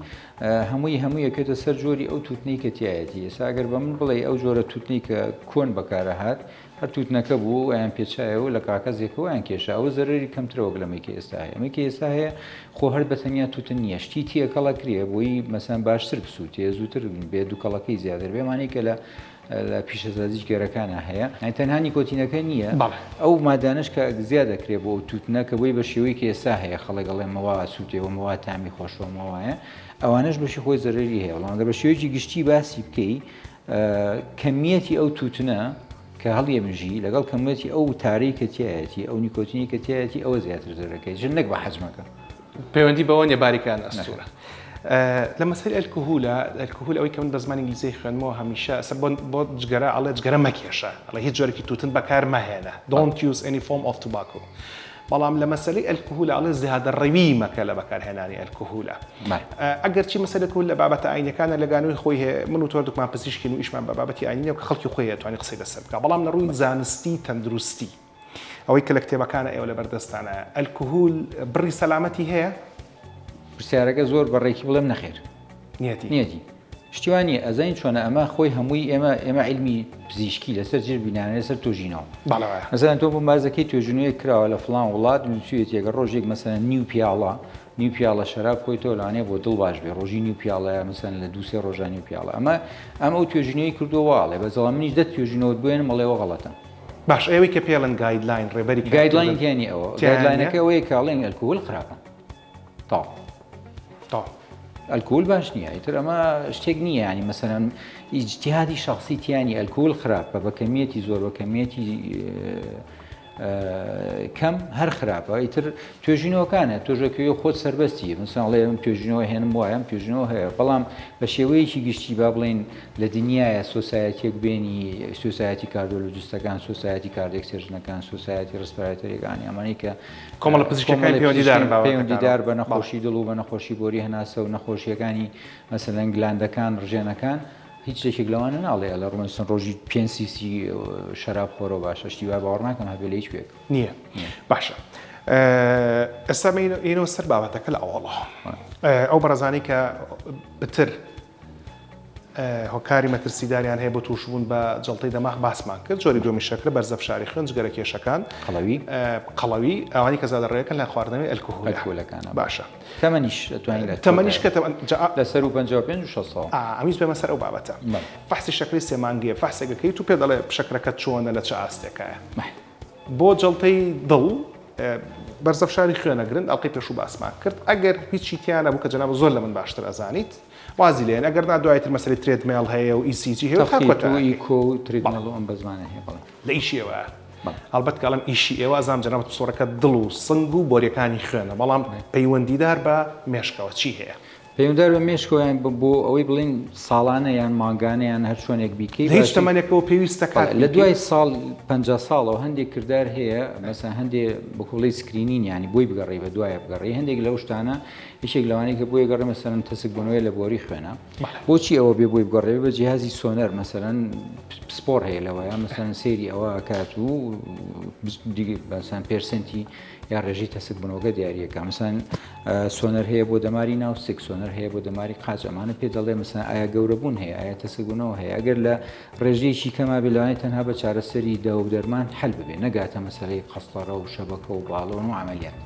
هەمووی هەمووی ئەکەوێتە سەر جۆری ئەو تووتنەی کە تیایەتی. ئێستا ئەگەر بە من بڵێی ئەو جۆرە تووتنەی کە کۆن بەکارەهات هەر تووتنەکە بوو ئەیان پێچایەوە لە کاکەزێکەوە ئەیان کێشا ئەوە زەرەری کەمترە وەک لەمەی کە ئێستا هەیە. ئەمەی کە ئێستا هەیە خۆ هەر بە تەنیا تووتن نییە شتی تێکەڵ ئەکرێ بۆی مەسەن باشتر بسووتێ زووتر بێ دووکەڵەکەی زیاتر بێ ئەمانەی کە لە لە پیشەسازی جگەرەکانا هەیە یانی تەنها نیکۆتینەکە نییە بەڵێ. ئەو مادانەش کە زیاد ئەکرێ بۆ ئەو تووتنە کە بۆی بە شێوەی کە ئێستا هەیە خەڵک ئەڵێ مەوا ئەسووتێ و مەوا تامی خۆشە و مەوایە ئەوانەش بەشی خۆی زەرەری هەیە بەڵام ئەگەر بە شێوەیەکی گشتی باسی بکەی کەمیەتی ئەو تووتنە کە هەڵیەمژی لەگەڵ کەمیەتی ئەو تارەی کە تیایەتی ئەو نیکۆتینی کە تیایەتی ئەوە زیاتر زەرەکەی ژن نەک بە حەجمەکە. پەیوەندی بەوە نیە باریکە یان ئەستوورە. لە مەسەلەی ئەلکهولە، ئەلکهول ئەوەی کە من بە زمانی ئینگلیزی خوێندمەوە هەمیشە ئەسە بۆ بۆ جگەرە ئەڵێ جگەرە مەکێشە، ئەڵێ هیچ جۆرێکی تووتن بەکار مەهێنە، Don't use any form of tobacco. بەڵام لە مەسەلەی ئەلکهولە ئەڵێ زیادەڕەوی مەکە لە بەکارهێنانی ئەلکهولە. ئەگەرچی مەسەلەی ئەلکهول لە بابەتە ئاینیەکانە لەگانەوەی خۆی هەیە، من و تۆ هەردووکمان پزیشکین و ئیشمان بە بابەتی ئاینی نیە و کە خەڵکی خۆی هەیە توانی قسەی لەسەر بکا، بەڵام لە ڕووی زانستی تەندروستی ئەوەی کە لە کتێبەکانە ئێوە لەبەردەستانە ئەلکهول بڕی سەلامەتی هەیە؟ پرسیارەکە زۆر بە ڕێکی بڵێم نەخێر نیەتی نیەتی شتی وا نییە ئەزانین چۆنە ئەمە خۆی هەمووی ئێمە ئێمە عیلمی پزیشکی لەسەر جێ بینانە لەسەر تۆژینەوە مەسەلەن تۆ بۆ مازەکەی توێژینەوەیەک کراوە لە فڵان وڵات نووسویەتی ئەگەر ڕۆژێک مەسەلەن نیو پیاڵە نیو پیاڵە شەراب خۆی تۆ لەوانەیە بۆ دڵ باش بێ ڕۆژی نیو پیاڵە یا مەسەلەن لە دوو سێ ڕۆژا نیو پیاڵە ئەمە ئەم ئەو توێژینەوەی کردووە واڵێ بەس بەڵام منیش دە توێژینەوەت بۆێنم ئەڵێ ئەوە غەڵەتە. باش ئێوەی کە پێڵن guideline ڕێبەری کارکردن guideline تیا نیە ئەوە تیا نیە؟ guideline ەکە ئەوەیە کە ئەڵێن ئەلکهول خراپە تەواو. تەواو. ئەلکهول باش نییە ئیتر ئەمە شتێک نییە ینی مەسەلەن ئیجتیهادی شخصی تیانی ئەلکهول خراپە بە کەمیەتی زۆر بە کەمیەتی کەم هەر خراپە ئیتر توێژینەوەکانە تۆژەکەی خۆت سربەستی مثلەن ئەڵێ ئەم توێژینەوە هێنم وایە ئەم توێژینەوە هەیە بەڵام بە شێوەیەکی گشتی با بڵێین لە دنیایە society ەک بێنی society cardiologist ەکان society cardiac surgeon ەکان society respiratory ەکان ئەمانەی کە کۆمەڵە پزیشکەکانی پەیوەندیدار بە پەیوەندیدار بە نەخۆشی دڵ و بە نەخۆشی بۆری هەناسە و نەخۆشیەکانی مەسەلەن gland ەکان ڕژێنەکان هیچ یەکێک لەوانە ناڵێ ئەلە ڕومەسن ڕۆژی پێ سیسی شەراب خۆرەوە باشە شتی وا باوەڕ ناکەم هەبێ لە هیچ کوێک نییە باشە ئێستا مێینەوە سەر بابەتەکە لە ئەوەڵەوە ئەو بەڕێزانەی کە پتر هۆکاری مەترسیداریان هەیە بۆ تووشبوون بە جەڵتەی دەماغ باسمان کرد جۆری دووەمی شەکرە بەرزە فشاری خوێن جگەرە کێشەکان قەڵەوی قەڵەوی ئەوانی کە زیادە ڕێەکەن لە خواردنەوەی ئەلکهول ئەلکهولەکانە باشە تەمەنیش ئەتوانین لە تەمەنیش کە تەمەن لە سەروو 55 و 60 ساڵ ئەمیش بێمە سەر ئەو بابەتە فەحسی شەکرەی سێ مانگیە فەحسێک ئەکەیت و پێ دەڵێ شەکرەکەت چۆنە لە چ ئاستێکایە بۆ جەڵتەی دڵ بەرزە فشاری خوێن ئەگرن ئەڵقەی پێشوو باسمان کرد ئەگەر هیچی تیا نەبوو کە جەنابت زۆر لە من باشتر ئەزانیت وازی لێن ئەگەر نا دوای تر مەسەلەی treadmill هەیە و ECG هەیە و تا تەخطیط و کۆتایی ئیکۆ و treadmill و ئەم بەزمانە هەیە بەڵێ. لە ئیشی ئێوەیە هەڵبەت کە ئەڵێم ئیشی ئێوە ئەزانم جەنابت پسپۆڕەکە دڵ و سنگ و بۆریەکانی خوێنە بەڵام پەیوەندیدار بە مێشکەوە چی هەیە؟ پەیوەندار بە مێشکەوە یان بۆ ئەوەی بڵێین ساڵانە یان مانگانە یان هەر چۆنێک بیکەی لە هیچ تەمەنێکەوە پێویستە کات لە دوای ساڵ 50 ساڵەوە هەندێک کردار هەیە مەسەن هەندێ بکوڵی screening ینی بۆی بگەڕی بە دوایە بگەڕی هەندێک لەو شتانە یەکێک لەوانەیە کە بۆی گەڕێ مەسەلەن تەسک بوونەوەی لە بۆری خوێنە بۆچی ئەوە بێ بۆی بگەڕێ بە جیهازی سۆنەر مەسەلەن پسپۆر هەیە لەوەیە مەسەلەن سەیری ئەوە کات و بەسان percent ی یا ڕێژەی تەسک بوونەوەکە دیاریەکە مەسەلەن سۆنەر هەیە بۆ دەماری ناو سک سۆنەر هەیە بۆ دەماری قاچ ئەمانە پێ دەڵێ مەسەلەن ئایا گەورەبوون هەیە ئایا تەسکبوونەوە هەیە ئەگەر لە ڕێژەیەکی کەما بێ لەوانەیە تەنها بە چارەسەری دەوا و دەرمان حەل ببێ نەگاتە مەسەلەی قەستەڕە و شەبەکە و باڵۆن و عەمەلیات.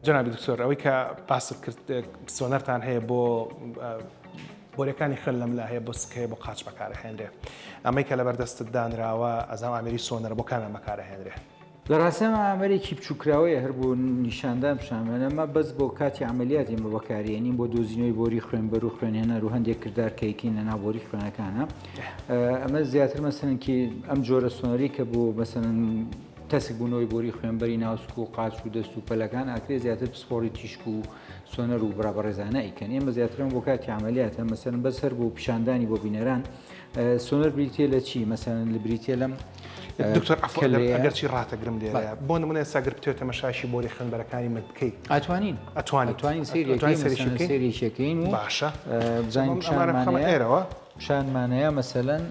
جەنابی دکتۆر ئەوەی کە باست کرد سۆنەرتان هەیە بۆ بۆریەکانی خوێن لەملا هەیە بۆ سک هەیە بۆ قاچ بەکارەهێنرێ ئەمەی کە لەبەردەستت دانراوە ئەزام ئامێری سۆنەرە بۆ کامیان بەکارەهێنرێ؟ لە ڕاستیا ئەمە ئامێرێکی بچووکراوەیە هەر بۆ نیشاندان پیشانمان ئەمە بەس بۆ کاتی عەمەلیات ئێمە بەکارێنین بۆ دۆزینەوەی بۆری خوێنبەر و خوێنهێنەر و هەندێک کردار کە یەکین لە ناو بۆری خوێنەکانە ئەمە زیاتر مەسەلەن کی ئەم جۆرە سۆنەری کە بۆ مەسەلەن تەسک بوونەوەی بۆری خوێنبەری ناوسک و قاچ و دەست و پەلەکان ئاکرێ زیاتر پسپۆڕی تیشک و سۆنەر و برا بەڕێزانە ئەیکەن ئێمە زیاترم بۆ کاتی عەمەلیاتە مەسەلەن بەس هەر بۆ پیشاندانی بۆ بینەران سۆنەر بریتیە لە چی مەسەلەن لە بریتیە لەم دکتۆر عەفو ئەگەرچی ڕاتەگرم لێرە بۆ نمونە ئێستا گەر بتەوێت تەمەشایشی بۆری خوێنبەرەکانی من بکەی ئەتوانین ئەتوانین ئەتوانین سەیرێکی سەیرێکەکەین و باشە بزانین پیشانمانەیە ئێرەوە پیشانمانەیە مەسەلەن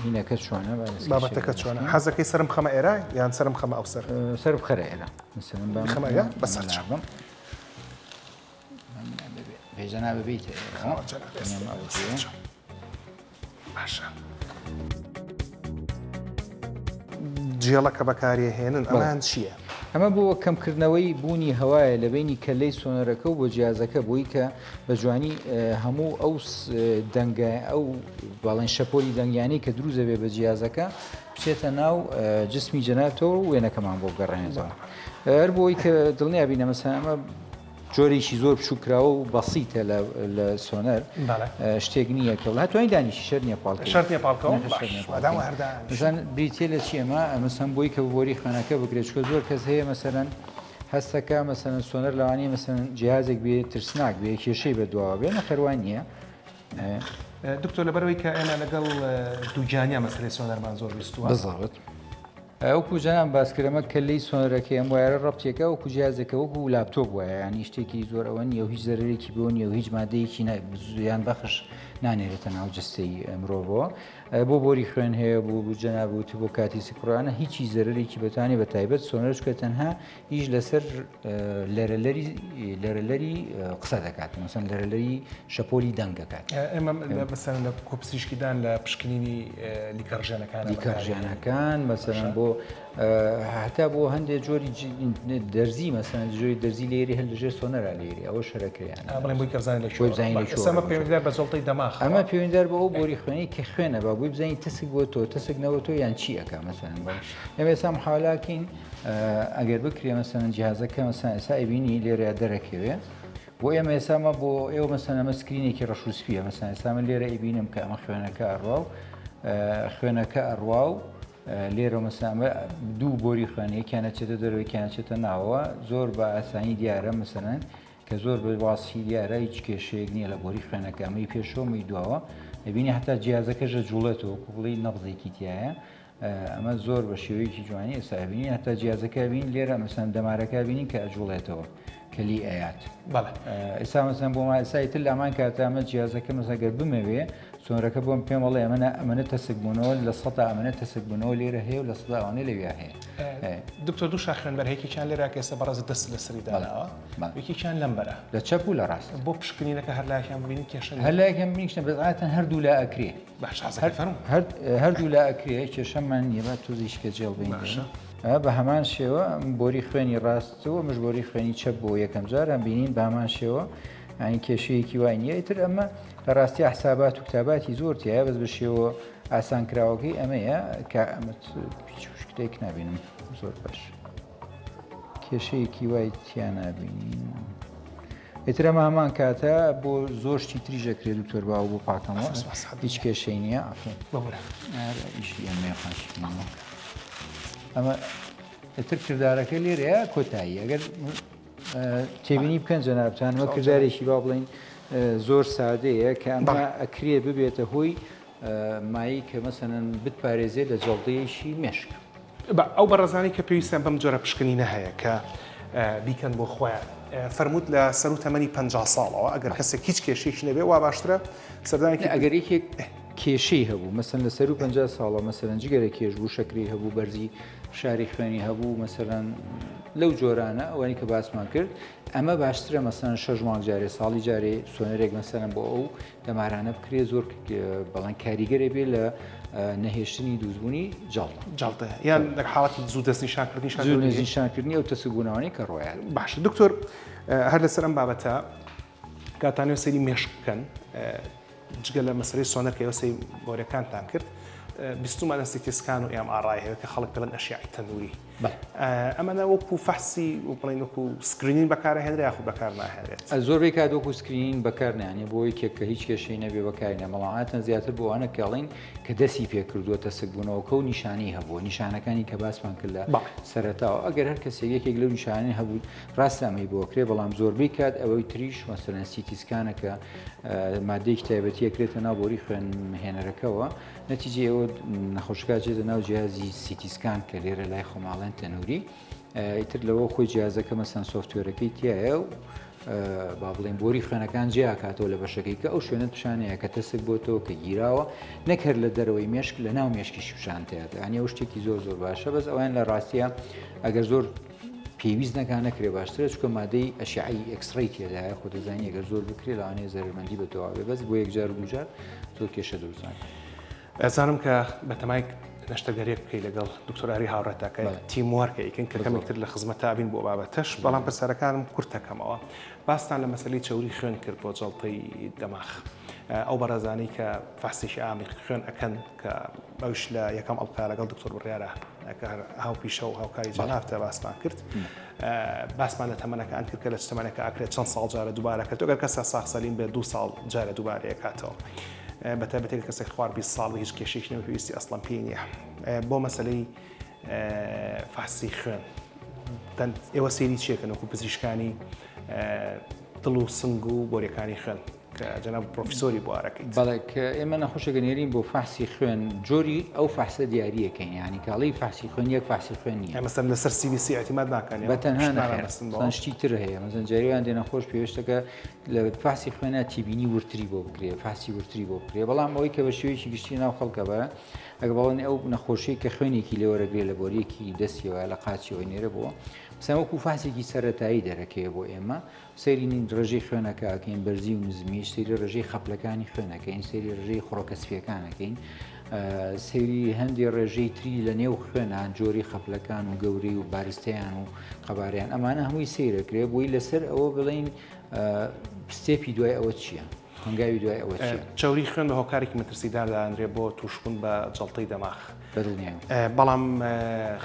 هینەکە چۆنە بابەتەکە چۆنە حەزەکەی سەرم خەمە ئێرە یان سەرم خەمە ئەو سەر سەر بخەرە ئێرە مەسەلەن خەمە ئێرە بەسەر چاوم بێژەنا ببیت باشە جێڵەکە بەکارێهێنن ئەمان چییە؟ ئەمە بۆ کەمکردنەوەی بوونی هەوایە لە بینی کەلەی سۆنەرەکە و بۆ جیازەکە بۆی کە بە جوانی هەموو ئەو دەنگە ئەو باڵێن شەپۆلی دەنگیانی کە دروست دەبێت بە جیازەکە بچێتە ناو جسمی جەنابتەوە و وێنەکەمان بۆ بگەڕێنێتەوە هەر بۆی کە دڵنیا بینە مەسەلەن ئەمە جۆرێکی زۆر بچووکراوە و بەسیتە لە سۆنەر شتێک نییە کە هەتوانی دانیشی شەر نییە پاڵ شەر نییە پاڵکەوە مەسەن بریتە لە چی ئەمە مەسەن بۆی کە بۆری خوێنەکە بکرێت چکە زۆر کەس هەیە مەسەرەن هەستەکە مەسەن سۆنەر لەوانەیە مەسەن جیازێک بێ ترسناک بێ کێشەی بە دواوە بێ نەخەروان نییە دکتۆر لەبەرەوەی کە ئێمە لەگەڵ دووگیانیا مەسەلەی سۆنەرمان زۆر بیستووە بزڵت وەکو جەناب باس کرد ئەمە کەللەی سۆنەرەکەی ئەم وایەرە ڕەبتێکە وەکو جیازێکە وەکو لاپتۆپ وایە یانی شتێکی زۆر ئەوە نییە و هیچ زەرەرێکی بۆ نییە و هیچ مادەیەکی زیان بەخش نانێرێتە ناو جستەی مرۆڤەوە بۆ بۆری خوێن هەیە بۆ جەناب وتی بۆ کاتی سکڕانە هیچی زەرەرێکی بەتانی بە تایبەت سۆنەر چکە تەنها ئیش لەسەر لەرەلەری لەرەلەری قسە دەکات مەسەن لەرەلەری شەپۆلی دەنگ دەکات. ئێمە مەسەن لە کۆپزیشکیدان لە پشکنینی لیکەڕژێنەکان لیکەڕژێنەکان مەسەن بۆ هەتا بۆ هەندێک جۆری دەرزی مەسەن جۆری دەرزی لێری هەر لەژێر سۆنەرا لێری ئەوە شەرەکریان بڵێن بۆی کە بزانین لە کوێ بزانین لە کوێ ئەمە پەیوەندیدار بە جەڵتەی دەماخ ئەمە پەیوەندیدار بە ئەو بۆری خوێنەی کە خوێنە با بۆی بزانین تەسک بۆ تۆ تەسک نەوە تۆ یان چی ئەکا مەسەن ئێمە ئێستا محاولاکەین ئەگەر بکرێ مەسەلەن جیهازەکە مەسەلەن ئێستا ئەیبینی لێرە دەرەکەوێ بۆ ئێمە ئێستا مە بۆ ئێوە مەسەلەن ئەمە screen ێکی ڕەش و سپیە مەسەلەن ئێستا من لێرە ئەیبینم کە ئەمە خوێنەکە ئەڕوا و خوێنەکە ئەڕوا و لێرە مەسەلەن ئەمە دوو بۆری خوێن یەکیان ئەچێتە دەرەوە یەکیان ئەچێتە ناوەوە زۆر بە ئاسانی دیارە مەسەلەن کە زۆر بە واسی دیارە هیچ کێشەیەک نییە لە بۆری خوێنەکە ئەمەی پێشەوە ئەمەی دواوە ئەبینی هەتا جیازەکەش ئەجوڵێتەوە وەکو بڵێی نەبزێکی تایە ئەمە زۆر بە شێوەیەکی جوانی ئێستا ئەبینین هەتا جیازەکە بین لێرە مەسەن دەمارەکە بینین کە ئەجوڵێتەوە کە لی ئەیات ئێستا مەسەن بۆ ما ئێستا ئیتر لامان کاتە ئەمە جیازەکە مەسەن گەر بمەوێ سۆنەرەکە بۆم پێم بڵێ ئەمە ئەمەنە تەسک بوونەوە لە سەدا ئەمەنە تەسک بوونەوە لێرە هەیە و لە سەدا ئەوانە لەویا هەیە دکتۆر دوو شاخ خوێنبەر یەکێکیان لێرە کە ئێستا بەڕێزت دەست لەسەری داناوە یەکێکیان لەم بەرە لە چەپ و لە ڕاست بۆ پشکنینەکە هەر لایەکیان ببینین کێشە نییە هەر لایەکیان ببینین کێشە بەس عادەتەن هەردوو لا ئەکرێ باشە حەزەکەی فەرموو. هەردوو لا ئەکرێ کێشەمان نییە با تۆزێکی کە جێڵ بین باشە. بە هەمان شێوە ئەم بۆری خوێنی ڕاست و ئەمش بۆری خوێنی چەپ بۆ یەکەم جار ئەم بینین بە هەمان شێوە یانی کێشەیەکی وای نییە ئیتر ئەمە لە ڕاستی حسابات و کتاباتی زۆر تایە بەس بە شێوە ئاسانکراوەکەی ئەمەیە کە ئەمە هیچ شتێک نابینم زۆر باش کێشەیەکی وای تیا نابینین ئیتر ئەمە هەمان کاتە بۆ زۆر شتی تریش دەکرێت دکتۆر باو بۆ پاکەمەوە هیچ کێشەی نییە ئیشی ئەمەیە پاکردنەوە ئەمە ئیتر کردارەکە لێرەیە کۆتایی ئەگەر تێبینی بکەن جەنابتان وە کردارێکی با بڵین زۆر سادەیە کە ئەمە ئەکرێ ببێتە هۆی مایی کە مەسەنەن بتپارێزێت لە جەڵدەیەکی مێشک. با ئەو بەڕێزانەی کە پێویستیان بەم جۆرە پشکنینە هەیە کە بیکەن بۆ خۆیان فەرمووت لە سەروو تەمەنی 50 ساڵەوە ئەگەر کەسێک هیچ کێشەیەکی نەبێ وا باشترە سەردانێکی ئەگەر یەکێک کێشەی هەبوو مەسەن لە سەروو 50 ساڵە مەسەلەن جگەرە کێش بوو شەکری هەبوو بەرزی فشاری خوێنی هەبوو مەسەلەن لەو جۆرانە ئەوەی کە باسمان کرد ئەمە باشترە مەسەن شەش مانگ جارێ ساڵی جارێ سۆنەرێک مەسەلەن بۆ ئەو دەمارانە بکرێ زۆر بەڵام کاریگەرە بێ لە نەهێشتنی دروستبوونی جەڵتە. جەڵتە یان لە حاڵەتی زوو دەستنیشانکردنی زوو دەستنیشانکردنی ئەو تەسکبوونەوانەی کە ڕۆیان. باشە دکتۆر هەر لەسەر ئەم بابەتە کاتانەوە سەیری مێشک بکەن جگە لە مەسەلەی سۆنەر کە ئێوە سەیری بۆرەکانتان کرد بیستومانە CT scan و MRI هەیە کە خەڵک دەڵێن ئەشیعی تەنووری. ئەمەە وەکو فەحسی و بڵین وەکو screening بەکارهێنرێ یاخود بەکار ناهێنرێت؟ زۆربەی کات وەکو screening بەکار نانێ بۆ یەکێک کە هیچ کێشەی نەبێ بەکاری نە بەڵام عادەتەن زیاتر بۆ ئەوانە کەڵین کە دەستی پێکردووە تەسکبوونەوەکە و نیشانەی هەبووە نیشانەکانی کە باسمان کرد لە سەرەتاوە ئەگەر هەر کەسێک یەکێک لەو نیشانەی هەبوو ڕاستە ئەمەی بۆ کرێ بەڵام زۆربەی کات ئەوەی تریش مەسەلەن CT scan ە کە مادەیەکی تایبەتی ئەکرێتە ناو بۆری خوێن هێنەرەکەوە نەتیجەی ئەوە نەخۆشەکە ئەچێتە ناو جیهازی CT scan کە لێرە لای خۆماڵێن تەنوری ئیتر لەوە خۆی جیازەکە مەسەن software ەکەی تایە و با بڵێن بۆری خوێنەکان جیاکاتەوە لە بەشەکەی کە ئەو شوێنت پیشانەیە کە تەسک بۆتەوە کە گیراوە نەک هەر لە دەرەوەی مێشک لە ناو مێشکی شوشانتیات ینی ئەو شتێکی زۆر زۆر باشە بەس ئەویان لە ڕاستیە ئەگەر زۆر پێویست نەکا نەکرێ باشترە چونکە مادەی ئەشعەی X-ray تێدایە خۆ دەزانی ئەگەر زۆر بکرێ لەوانەیە زەرەرمەندی بە دوا بێ بەس بۆ یەکجار و دووجار زۆر کێشە دروست ناکات. ئەزانم کە بەتەمای نەشتەرگەریەک بکەی لەگەڵ دکتۆر ئاری هاوڕێتا کە team work ە ئەیکەن کە کەمێک تر لە خزمەتا بین بۆ بابەتەش بەڵام پرسیارەکانم کورتەکەمەوە باستان لە مەسەلەی چەوری خوێن کرد بۆ جەڵتەی دەماخ ئەو بەڕێزانەی کە فەحسێکی عامی خوێن ئەکەن کە ئەوش لە یەکەم ئەڵقە لەگەڵ دکتۆر بڕیارە کە هاوپیشە و هاوکاری جەنابتە باسمان کرد باسمان لە تەمەنەکان کرد کە لە تەمەنەکە ئەکرێت چەند ساڵ جارە دووبارە کرد ئەگەر کەسە ساخ سەلیم بێت دو ساڵ جارە دووبارەیە کاتەوە بە تایبەتی کەسێک خوار 20 ساڵ هیچ کێشێکی نەبێت پێویستی ئەسڵەن پێی نییە بۆ مەسلەی فەحسی خوێن ئێوە سەیری چیەکەن وەکو پزیشکانی دڵ و سنگ و بۆریەکانی خوێن کە جەناب پرۆفیسۆری بوارەکەیت. بەڵێ کە ئێمە نەخۆشێکە نێرین بۆ فەحسی خوێن جۆری ئەو فەحسە دیاریەکەین یانی کاڵی فەحسی خوێن یەک فەحسی خوێن نییە. مەسەلەن لەسەر CBC اعتماد ناکەن بە تەنها نەخێر شتی تر هەیە مەسەلەن جاریان دێ نەخۆش پێویستەکە لە فەحسی خوێنە تیبینی ورتری بۆ بکرێ فەحسی ورتری بۆ بکرێ بەڵام ئەوەی کە بە شێوەیەکی گشتی ناو خەڵکە بە ئەگە بەڵێن ئەو نەخۆشی کە خوێنێکی لێوەرەگرێ لە بۆریەکی دەستیەوە لە قاچیەوەی نێرە بۆ مەسەلەن وەکو فەحسێکی سەرەتایی دەرەکەوێ بۆ ئێمە سەیری ڕێژەی خوێنەکە ئەکەین بەرزی و نزمی، سەیری ڕێژەی خەپلەکانی خوێن ئەکەین، سەیری ڕێژەی خڕۆکە سپیەکان ئەکەین، سەیری هەندێ ڕێژەی تری لە نێو خوێنە جۆری خەپلەکان و گەورەی و بارستەیان و قەبارەیان ئەمانە هەمووی سەیرەکرێ بۆی لەسەر ئەوە بڵین step ی دوای ئەوە چییە؟ هەنگاوی دوای ئەوە چییە؟ چەوری خوێن بە هۆکارێکی مەترسیدار دادەنرێت بۆ تووشبوون بە جەڵتەی دەماخ. بەدڵنیام. بەڵام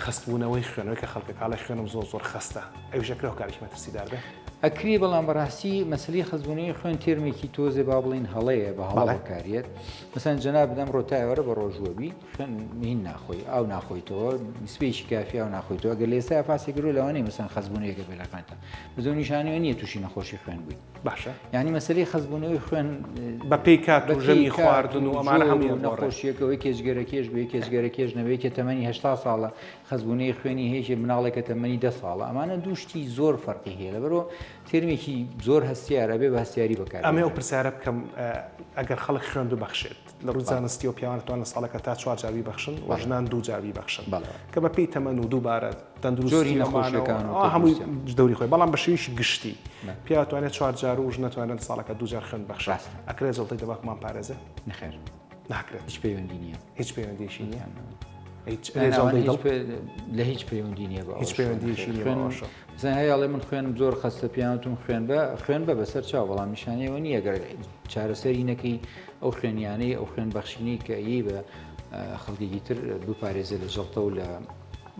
خەستبوونەوەی خوێن، ئەوەی کە خەڵکەکە ئەڵێ خوێنم زۆر زۆر خەستە، ئەویش ئەکرێ هۆکارێکی مەترسیدار بێ؟ ئەکرێ بەڵام بەڕاستی مەسەلەی خەستبوونەوەی خوێن تێرمێکی تۆزێ با بڵێین هەڵەیە بە هەڵە بەکاریەت. مەسەلەن جەنابت ئەمڕۆ تا ئێوارە بە ڕۆژووە بی، خوێن هین ناخۆی، ئاو ناخۆیتەوە، نسبەیەکی کافی ئاو ناخۆیتەوە، ئەگەر لە ئێستایا فاسێک کردووە لەوانەیە مەسەلەن خەستبوونەوەیەکە بێ لە خوێنتا. بەس ئەو نیشانەیە نییە تووشی نەخۆشی خوێن بووی. باشە یعنی مەسەلەی خەستبوونەوەی خوێن بە پێی کات و ژەمی خواردن و ئەمانە هەمووی نەخۆشیەکەەوەی کێجگەرە کێش بێ کێجگەرە کێش نەبێ کە تەمەنی هه ساڵە خەستبوونەوەی خوێنی هەیە مناڵێکە تەمەنی ده ساڵە ئەمانە دوو شتی زۆر فەرقی هەیە لەبەرەوە تێرمێکی زۆر هەستیارە بێ بە هەستیاری بەکار ئەمێ ئەو پرسیارە بکەم ئەگەر خەڵک خوێن ببەخشێت لە ڕووی زانستیەوە پیاوان توان لە ساڵەکە تا چوار جار بیبەخشن و ژنان دوو جار بیبەخشن کە بە پێی تەمەن و دووبارە تەندروستی نەخۆشیەکان هەمووی دەوری خۆی بەڵام بە شێوەیەکی گشتی پیاو توانێت چوار جار و ژن نەتوانێت ساڵەکە دوو جار خوێن بەخشێت ئەکرێت جەڵتەی دەماغمان پارێزێ؟ نەخێر ناکرێت هیچ پەیوەندی نییە هیچ پەیوەندیشی نییە لە هیچ پەیوەندی نییە بە هیچ پەیوەندیشی نییە مەسەلەن هەیە ئەڵێ من خوێنم زۆر خەستە پێیان وتم خوێن بە خوێن بە بەسەر چاو بەڵام نیشانەیەوە نییە گەر چارەسەری نەکەی ئەو خوێنیانەی ئەو خوێن بەخشینەی کە ئەیەی بە خەڵکێکی تر بپارێزێ لە جەڵتە و لە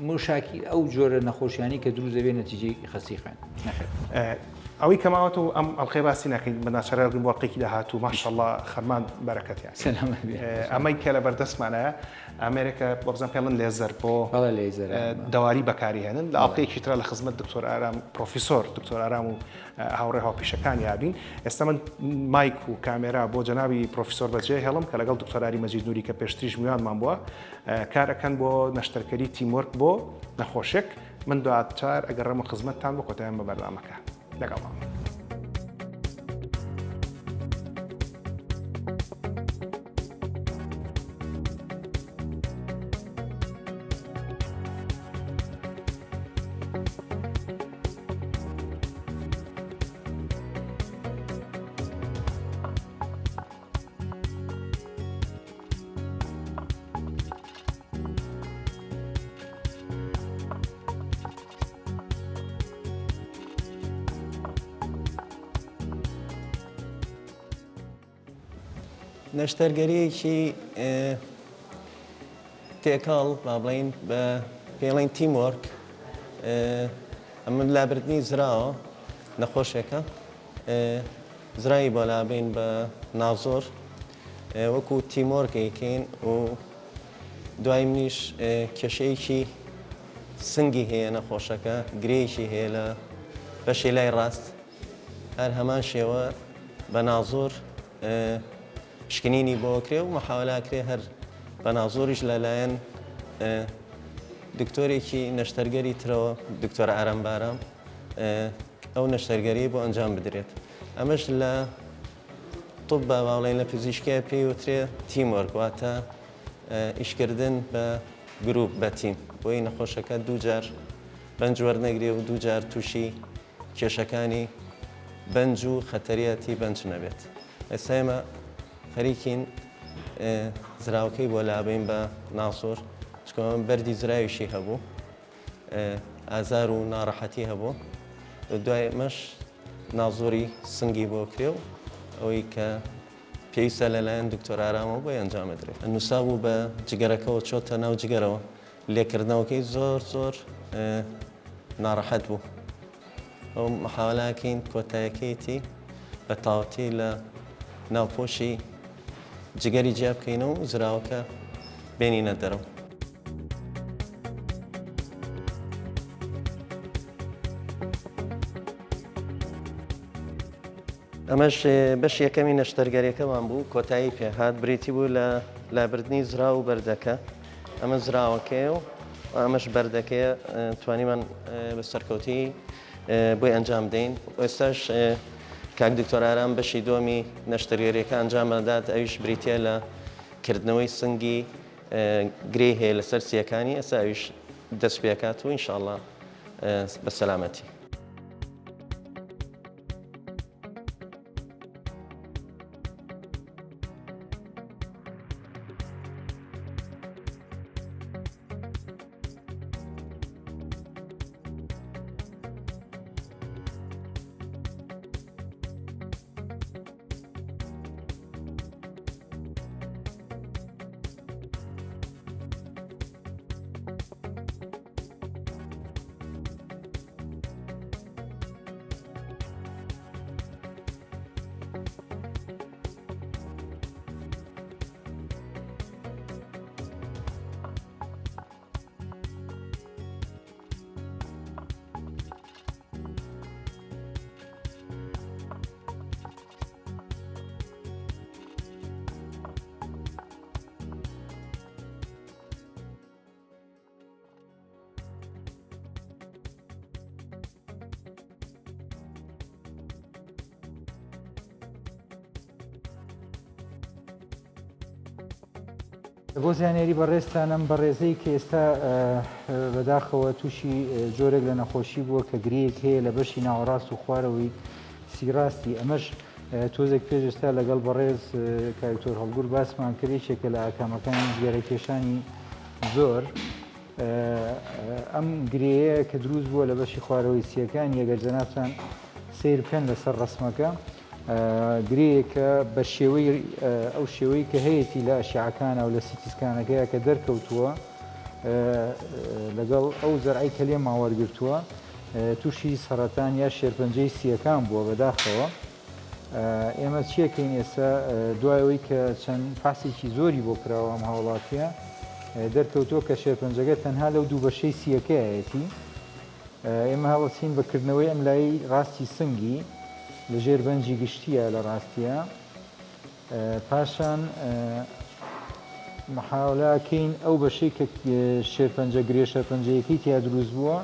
موشاکی ئەو جۆرە نەخۆشیانی کە دروست دەبێت نەتیجەی خەستی خوێن نەخێر. ئەوەی کە ماوەتەوە ئەم ئەڵقەیە باسی ناکەین بە ناچارە ڕووین بۆ ئەڵقەیەکی داهاتوو ماشاءاللە خەرمان بەرەکەتیان سەلامەت بێ ئەمەی کە لەبەردەستمانایە ئامێرێکە وەبزانم پێڵن لێزەر بۆ بەڵێ لەیزەر دەواری بەکاری هێنن لە ئەڵقەیەکی ترا لە خزمەت دکتۆر ئارام پرۆفیسۆر دکتۆر ئارام و هاوڕێ هاوپیشەکانی ئابین ئێستا من مایک و کامێرا بۆ جەنابی پرۆفیسۆر بەجێ هێڵم کە لەگەڵ دکتۆر ئاری مەجید نوری کە پێشتریش میوانمان بووە کار ئەکەن بۆ نەشتەرکەری teamwork بۆ نەخۆشێک من دواتر ئەگەڕێمە خزمەتتان بۆ کۆتایان بە بەرنامەکە لەگەڵمان. نەشتەرگەریەکی تێکەڵ با بڵین بە پێڵین teamwork. ئەمە لابردنی زراوە، نەخۆشێکە زراوی بۆ لابەین بە نازۆر وەکو teamwork ئەیکەین و دوای منیش کێشەیەکی سنگی هەیە نەخۆشەکە گرێیەکی هەیە لە بەشی لای ڕاست هەر هەمان شێوە بە نازۆر پشکنینی بۆ کرێ و محاولاکرێ هەر بە نازۆریش لەلایەن دکتۆرێکی نەشتەرگەری ترەوە دکتۆر ئارام بارام ئەو نەشتەرگەریی بۆ ئەنجام بدرێت ئەمەش لە طب با بڵێین لە پزیشکیە پێی وترێ teamwork واتە ئیشکردن بە گروپ بە تیم بۆی نەخۆشەکە دووجار بەنج وەرنەگرێ و دووجار تووشی کێشەکانی بەنج و خەتەریاتی بەنج نەبێت. ئێستا ئێمە خەریکین زراوەکەی بۆ لابەین بە ناسۆر چونکە ئەمە بەردی زراویشی هەبوو ئازار و ناڕەحەتی هەبوو دوای ئەمەش نازۆری سنگی بۆ کرێ و ئەوەی کە پێویستە لەلایەن دکتۆر ئارامەوە بۆی ئەنجام بدرێت. نووسابوو بە جگەرەکەوە چۆتە ناو جگەرەوە لێکردنەوەکەی زۆر زۆر ناڕەحەت بوو. ئەو محاوەلەکەین کۆتایەکەیەتی بە تەواوەتی لە ناوپۆشی جگەری جیا بکەینەوە و زراوەکە بێنینە دەرەوە. ئەمەش بەشی یەکەمی نەشتەرگەریەکەمان بوو کۆتایی پێهات بریتی بوو لە لابردنی زراو و بەردەکە ئەمە زراوەکەیە و ئەمەش بەردەکەیە توانیمان بە سەرکەوتی بۆی ئەنجام بدەین ئێستاش کاک دکتۆر ئارام بەشی دووەمی نەشتەرگەریەکە ئەنجام ئەدات ئەویش بریتیە لە کردنەوەی سنگی گرێی هەیە لەسەر سیەکانی ئێستا ئەویش دەست پێکات و ئینشاءاللە بە سەلامەتی. بۆ زانیاری بەڕێزتان ئەم بەڕێزەی کە ئێستا بەداخەوە تووشی جۆرێک لە نەخۆشی بووە کە گرێیەک هەیە لە بەشی ناوەڕاست و خوارەوەی سیڕاستی ئەمەش تۆزێک پێش ئێستا لەگەڵ بەڕێز کاک دکتۆر هەڵگور باسمان کرد یەکێکە لە ئاکامەکانی جگەرەکێشانی زۆر ئەم گرێیە کە دروست بووە لە بەشی خوارەوەی سیەکان یەگەر جەنابتان سیر بکەن لەسەر ڕسمەکە گرێیەکە بە شێوەی ئەو شێوەی کە هەیەی لە ئەشیعەکانە و لە سیتی سکانەکەیە کە دەرکەوتووە لەگەڵ ئەو زەرعی کە لێمان وەرگرتووە تووشی سەرەتان یا شێرپەنجەی سییەکان بووە بەداخەوە ئێمە چیەکەین ئێستا دوای ئەوەی کە چەند فاسێکی زۆری بۆ کراوە ئەم هاوڵاتیە دەرکەوتووە کە شێرپەنجەکە تەنها لەو دوو بەشەی سییەکەیەتی ئێمە هەڵەسین بە کردنەوەی ئەم لای ڕاستی سنگی لە ژێر بەنجی گشتیە لە ڕاستیە پاشان محاولە کەین ئەو بەشەی کە شێرپەنجە گرێ شێرپەنجەیەکەی تیا دروست بووە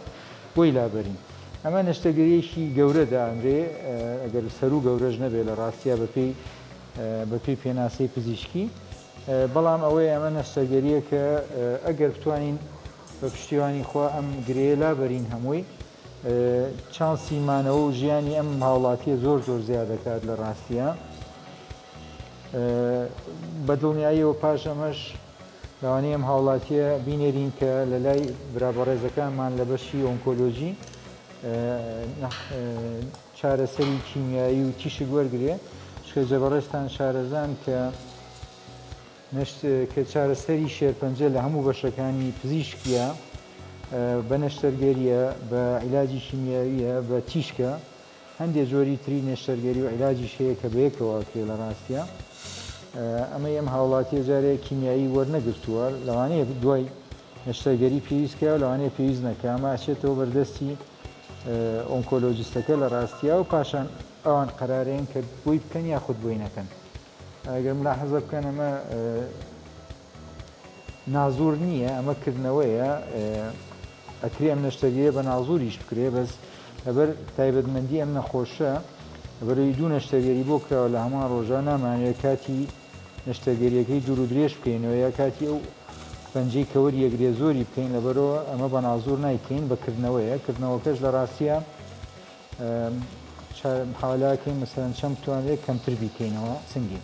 بۆی لابەرین. ئەمە نەشتەرگەریەکی گەورە دائەنرێ ئەگەر سەروو گەورەش نەبێ لە ڕاستیا بەپێی بەپێی پێناسەی پزیشکی بەڵام ئەوەیە ئەمە نەشتەرگەریەکە ئەگەر بتوانین بە پشتیوانی خوا ئەم گرێیە لابەرین هەمووی چانسی مانەوە و ژیانی ئەم هاوڵاتیە زۆر زۆر زیاد دەکات لە ڕاستیا. بە دڵنیاییەوە پاش ئەمەش لەوانەیە ئەم هاوڵاتیە بینێرین کە لە لای برا بەڕێزەکانمان لە بەشی ئۆنکۆلۆژی چارەسەری کیمیایی و تیشک وەرگێ چکە جەبەڕێزتان شارەزان کە نەشت کە چارەسەری شێرپەنجە لە هەموو بەشەکانی پزیشکیە. بە نەشتەرگەرییە، بە عیلاجی شیمیاوییە، بە تیشکە، هەندێ جۆری تری نەشتەرگەری و عیلاجیش هەیە کە بەیەکەوە ئەکرێ لە ڕاستیا. ئەمەی ئەم هاوڵاتییە جارێ کیمیایی وەرنەگرتووە، لەوانەیە دوای نەشتەرگەری پێویست کا و لەوانەیە پێویست نەکا، ئەمە ئەچێتەوە بەردەستی ئۆنکۆلۆجستەکە لە ڕاستیا و پاشان ئەوان قەرارەیەن کە بۆی بکەن یاخود بۆی نەکەن. ئەگەر ملاحەزە بکەن ئەمە نازور نییە، ئەمە کردنەوەیە، ئەکرێ ئەم نەشتەرگەریە بە نازوریش بکرێ، بەس لەبەر تایبەتمەندی ئەم نەخۆشە لەبەرئەوەی دوو نەشتەرگەری بۆ کراوە لە هەمان ڕۆژا نامانەوێت کاتی نەشتەرگەریەکەی دوور و درێژ بکەینەوە یا کاتی ئەو پەنجەی کە وەریەگرێ زۆری بکەین لەبەرئەوە ئەمە بە نازور نایکەین بە کردنەوەیە کردنەوەکەش لە ڕاستیا محاوەلەکەین مەسەلەن چەند بتوانرێت کەمتر بیکەینەوە سنگی.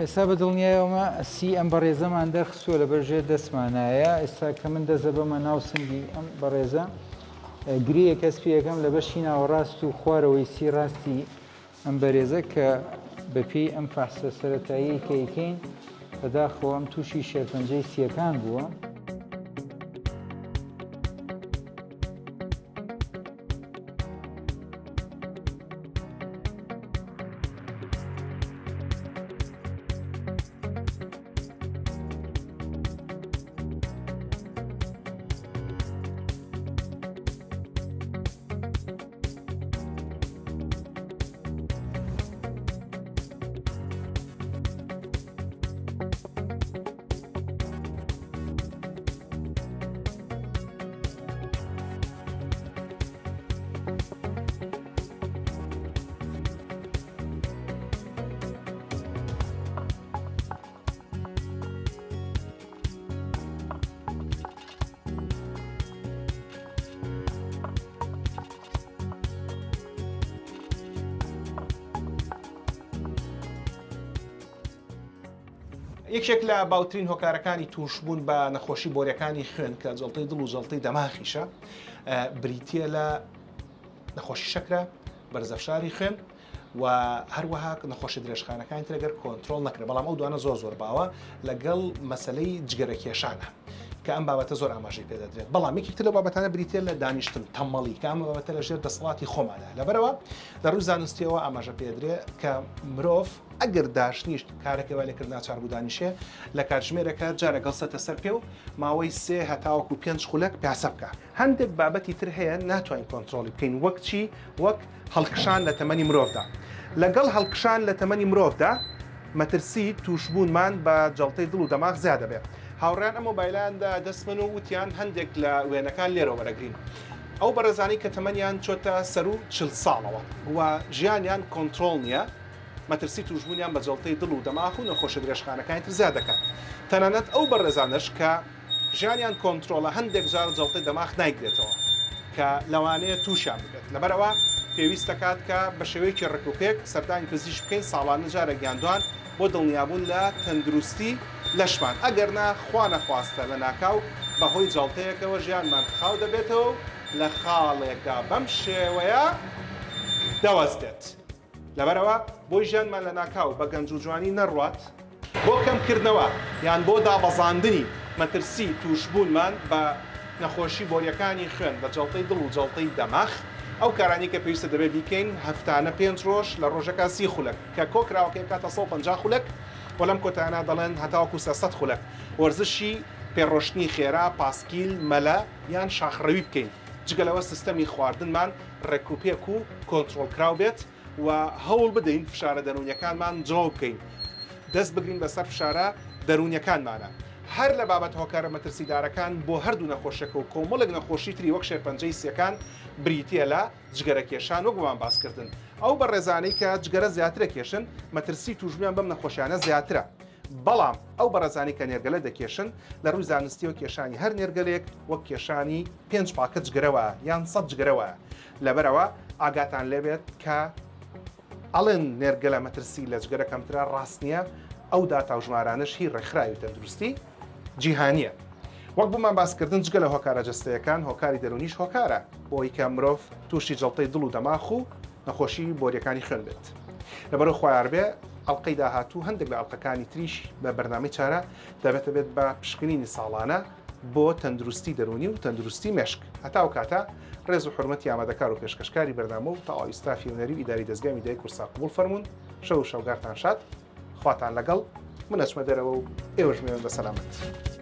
ئێستا بە دڵنیایەوەمە سی ئەم بەڕێزەمان دەرخستووە لە بەرژێر دەستمانایە ئێستا کە من دەزەبەمە ناو سنگی ئەم بەڕێزە گرێیەک هەست پێ ئەکەم لە بەشی ناوەڕاست و خوارەوەی سی ڕاستی ئەم بەرێزە کە بەپێی ئەم فەحسە سەرەتاییەی کە ئەیکەین بەداخەوە ئەم تووشی شێرپەنجەی سییەکان بووە. یەکێک لە باوترین هۆکارەکانی تووشبوون بە نەخۆشی بۆریەکانی خوێن کە جەڵتەی دڵ و جەڵتەی دەماخیشە بریتە لە نەخۆشی شەکرە، بەرزەفشاری خوێن و هەروەها نەخۆشی درێژخانەکانی تر گەر کۆنترۆڵ نەکرێت بەڵام ئەو دوانە زۆر زۆر باوە لەگەڵ مەسلەی جگەرە کێشانە کە ئەم بابەتە زۆر ئاماژەی پێدەدرێت بەڵام یەکێک تر لەو بابەتانە بریتە لە دانیشتن تەمەڵی کە ئەم بابەتە لە ژێر دەسەڵاتی خۆمانە لەبەرەوە لە ڕووی زانستیەوە ئاماژە پێدرێ کە مرۆڤ ئەگەر داشنیشت کارەکەی وای لێکرد ناچار بوو دانیشێ لە کاتژمێرەکە جارێک هەڵسێتە سەر پێ و ماوەی سێ هەتاوەکو پێنج خولەک پیاسە بکا. هەندێک بابەتی تر هەیە ناتوانین کۆنترۆڵی بکەین وەک چی؟ وەک هەڵکشان لە تەمەنی مرۆڤدا. لەگەڵ هەڵکشان لە تەمەنی مرۆڤدا مەترسی تووشبوونمان بە جەڵتەی دڵ و دەماغ زیاد دەبێت. هاوڕێیان ئەم مۆبایلەیان دا دەست من و وتیان هەندێک لە وێنەکان لێرەوە وەرەگرین. ئەو بەڕێزانەی کە تەمەنیان چۆتە سەروو 40 ساڵەوە و ژیانیان کۆنترۆڵ نییە، مەترسی تووشبوونیان بە جەڵتەی دڵ و دەماخ و نەخۆشە درێژخانەکانی تر زیاد دەکات. تەنانەت ئەو بەڕێزانەش کە ژیانیان کۆنترۆڵە هەندێک جار جەڵتەی دەماخ نایگرێتەوە کە لەوانەیە تووشیان ببێت. لەبەرئەوە پێویست دەکات کە بە شێوەیەکی ڕێکوپێک سەردانی پزیشک بکەین ساڵانە جارێک یان دوان بۆ دڵنیابوون لە تەندروستی لەشمان ئەگەرنا خوا نەخواستە لەناکاو بەهۆی جەڵتەیەکەوە ژیانمان خاو دەبێتەوە و لە خاڵێکدا بەم شێوەیە دەوەستێت. لەبەرئەوە بۆی ژیانمان لەناکاو بە گەنج و جوانی نەڕوات، بۆ کەمکردنەوە یان بۆ دابەزاندنی مەترسی تووشبوونمان بە نەخۆشی بۆرییەکانی خوێن، بە جەڵتەی دڵ و جەڵتەی دەماخ، ئەو کارانەی کە پێویستە دەبێت بیکەین هەفتانە پێنج ڕۆژ لە ڕۆژەکا 30 خولەک کە کۆکراوەکەی بکاتە 150 خولەک و لەم کۆتایانە دەڵێن هەتاوەکو 300 خولەک وەرزشی پێڕۆشتنی خێرا، پاسکیل، مەلە یان شاخڕەوی بکەین. جگە لەوە سیستەمی خواردنمان ڕێکوپێک و کۆنترۆڵکراو بێت و هەوڵ بدەین فشارە دەروونیەکانمان جڵەو بکەین، دەست بگرین بەسەر فشارە دەروونیەکانمانە. هەر لە بابەت هۆکارە مەترسیدارەکان بۆ هەردوو نەخۆشیەکە و کۆمەڵێک نەخۆشی تری وەک شێرپەنجەی سیەکان بریتیە لە جگەرە کێشان وەک بۆمان باس کردن ئەو بەڕێزانەی کە جگەرە زیاترە کێشن مەترسی توشبوویان بەم نەخۆشیانە زیاترە. بەڵام ئەو بەڕێزانەی کە نێرگەلە دەکێشن، لە ڕووی زانستییەوە کێشانی هەر نێرگەلەیەک وەک کێشانی پێنج پاکەت جگەرە وایە یان سەد جگەرە وایە. لەبەرئەوە ئاگاتان لێبێت کە ئەڵێن نێرگەلە مەترسی لە جگەرە کەمترە ڕاست نییە، ئەو داتا و ژمارانەش هی ڕێکخراوی تەندروستی جیهانییە. وەک بۆمان باسکردن جگە لە هۆکارە جەستەیەکان، هۆکاری دەروونیش هۆکارە بۆ ئەوەی کە مرۆڤ تووشی جەڵتەی دڵ و دەماخ و نەخۆشی بۆرییەکانی خوێن بێت. لەبەرئەوە خوایاربێ. ئەڵقەی داهاتوو هەندێک لە ئەڵقەکانی تریش بە بەرنامەی چارە دەبێتە بێت بە پشکنینی ساڵانە بۆ تەندروستی دەروونی و تەندروستی مێشک. هەتا ئەو کاتە ڕێز و حورمەتی ئامادەکار و پێشکەشکاری بەرنامە و تەواوی ستافی هونەری و ئیداری دەزگای میدیای کوردسات قبوڵ فەرموون. شەو و شەوگارتان شاد. خواتان لەگەڵ. من ئەچمە دەرەوە و ئێوەش بمێنن بە سەلامەت.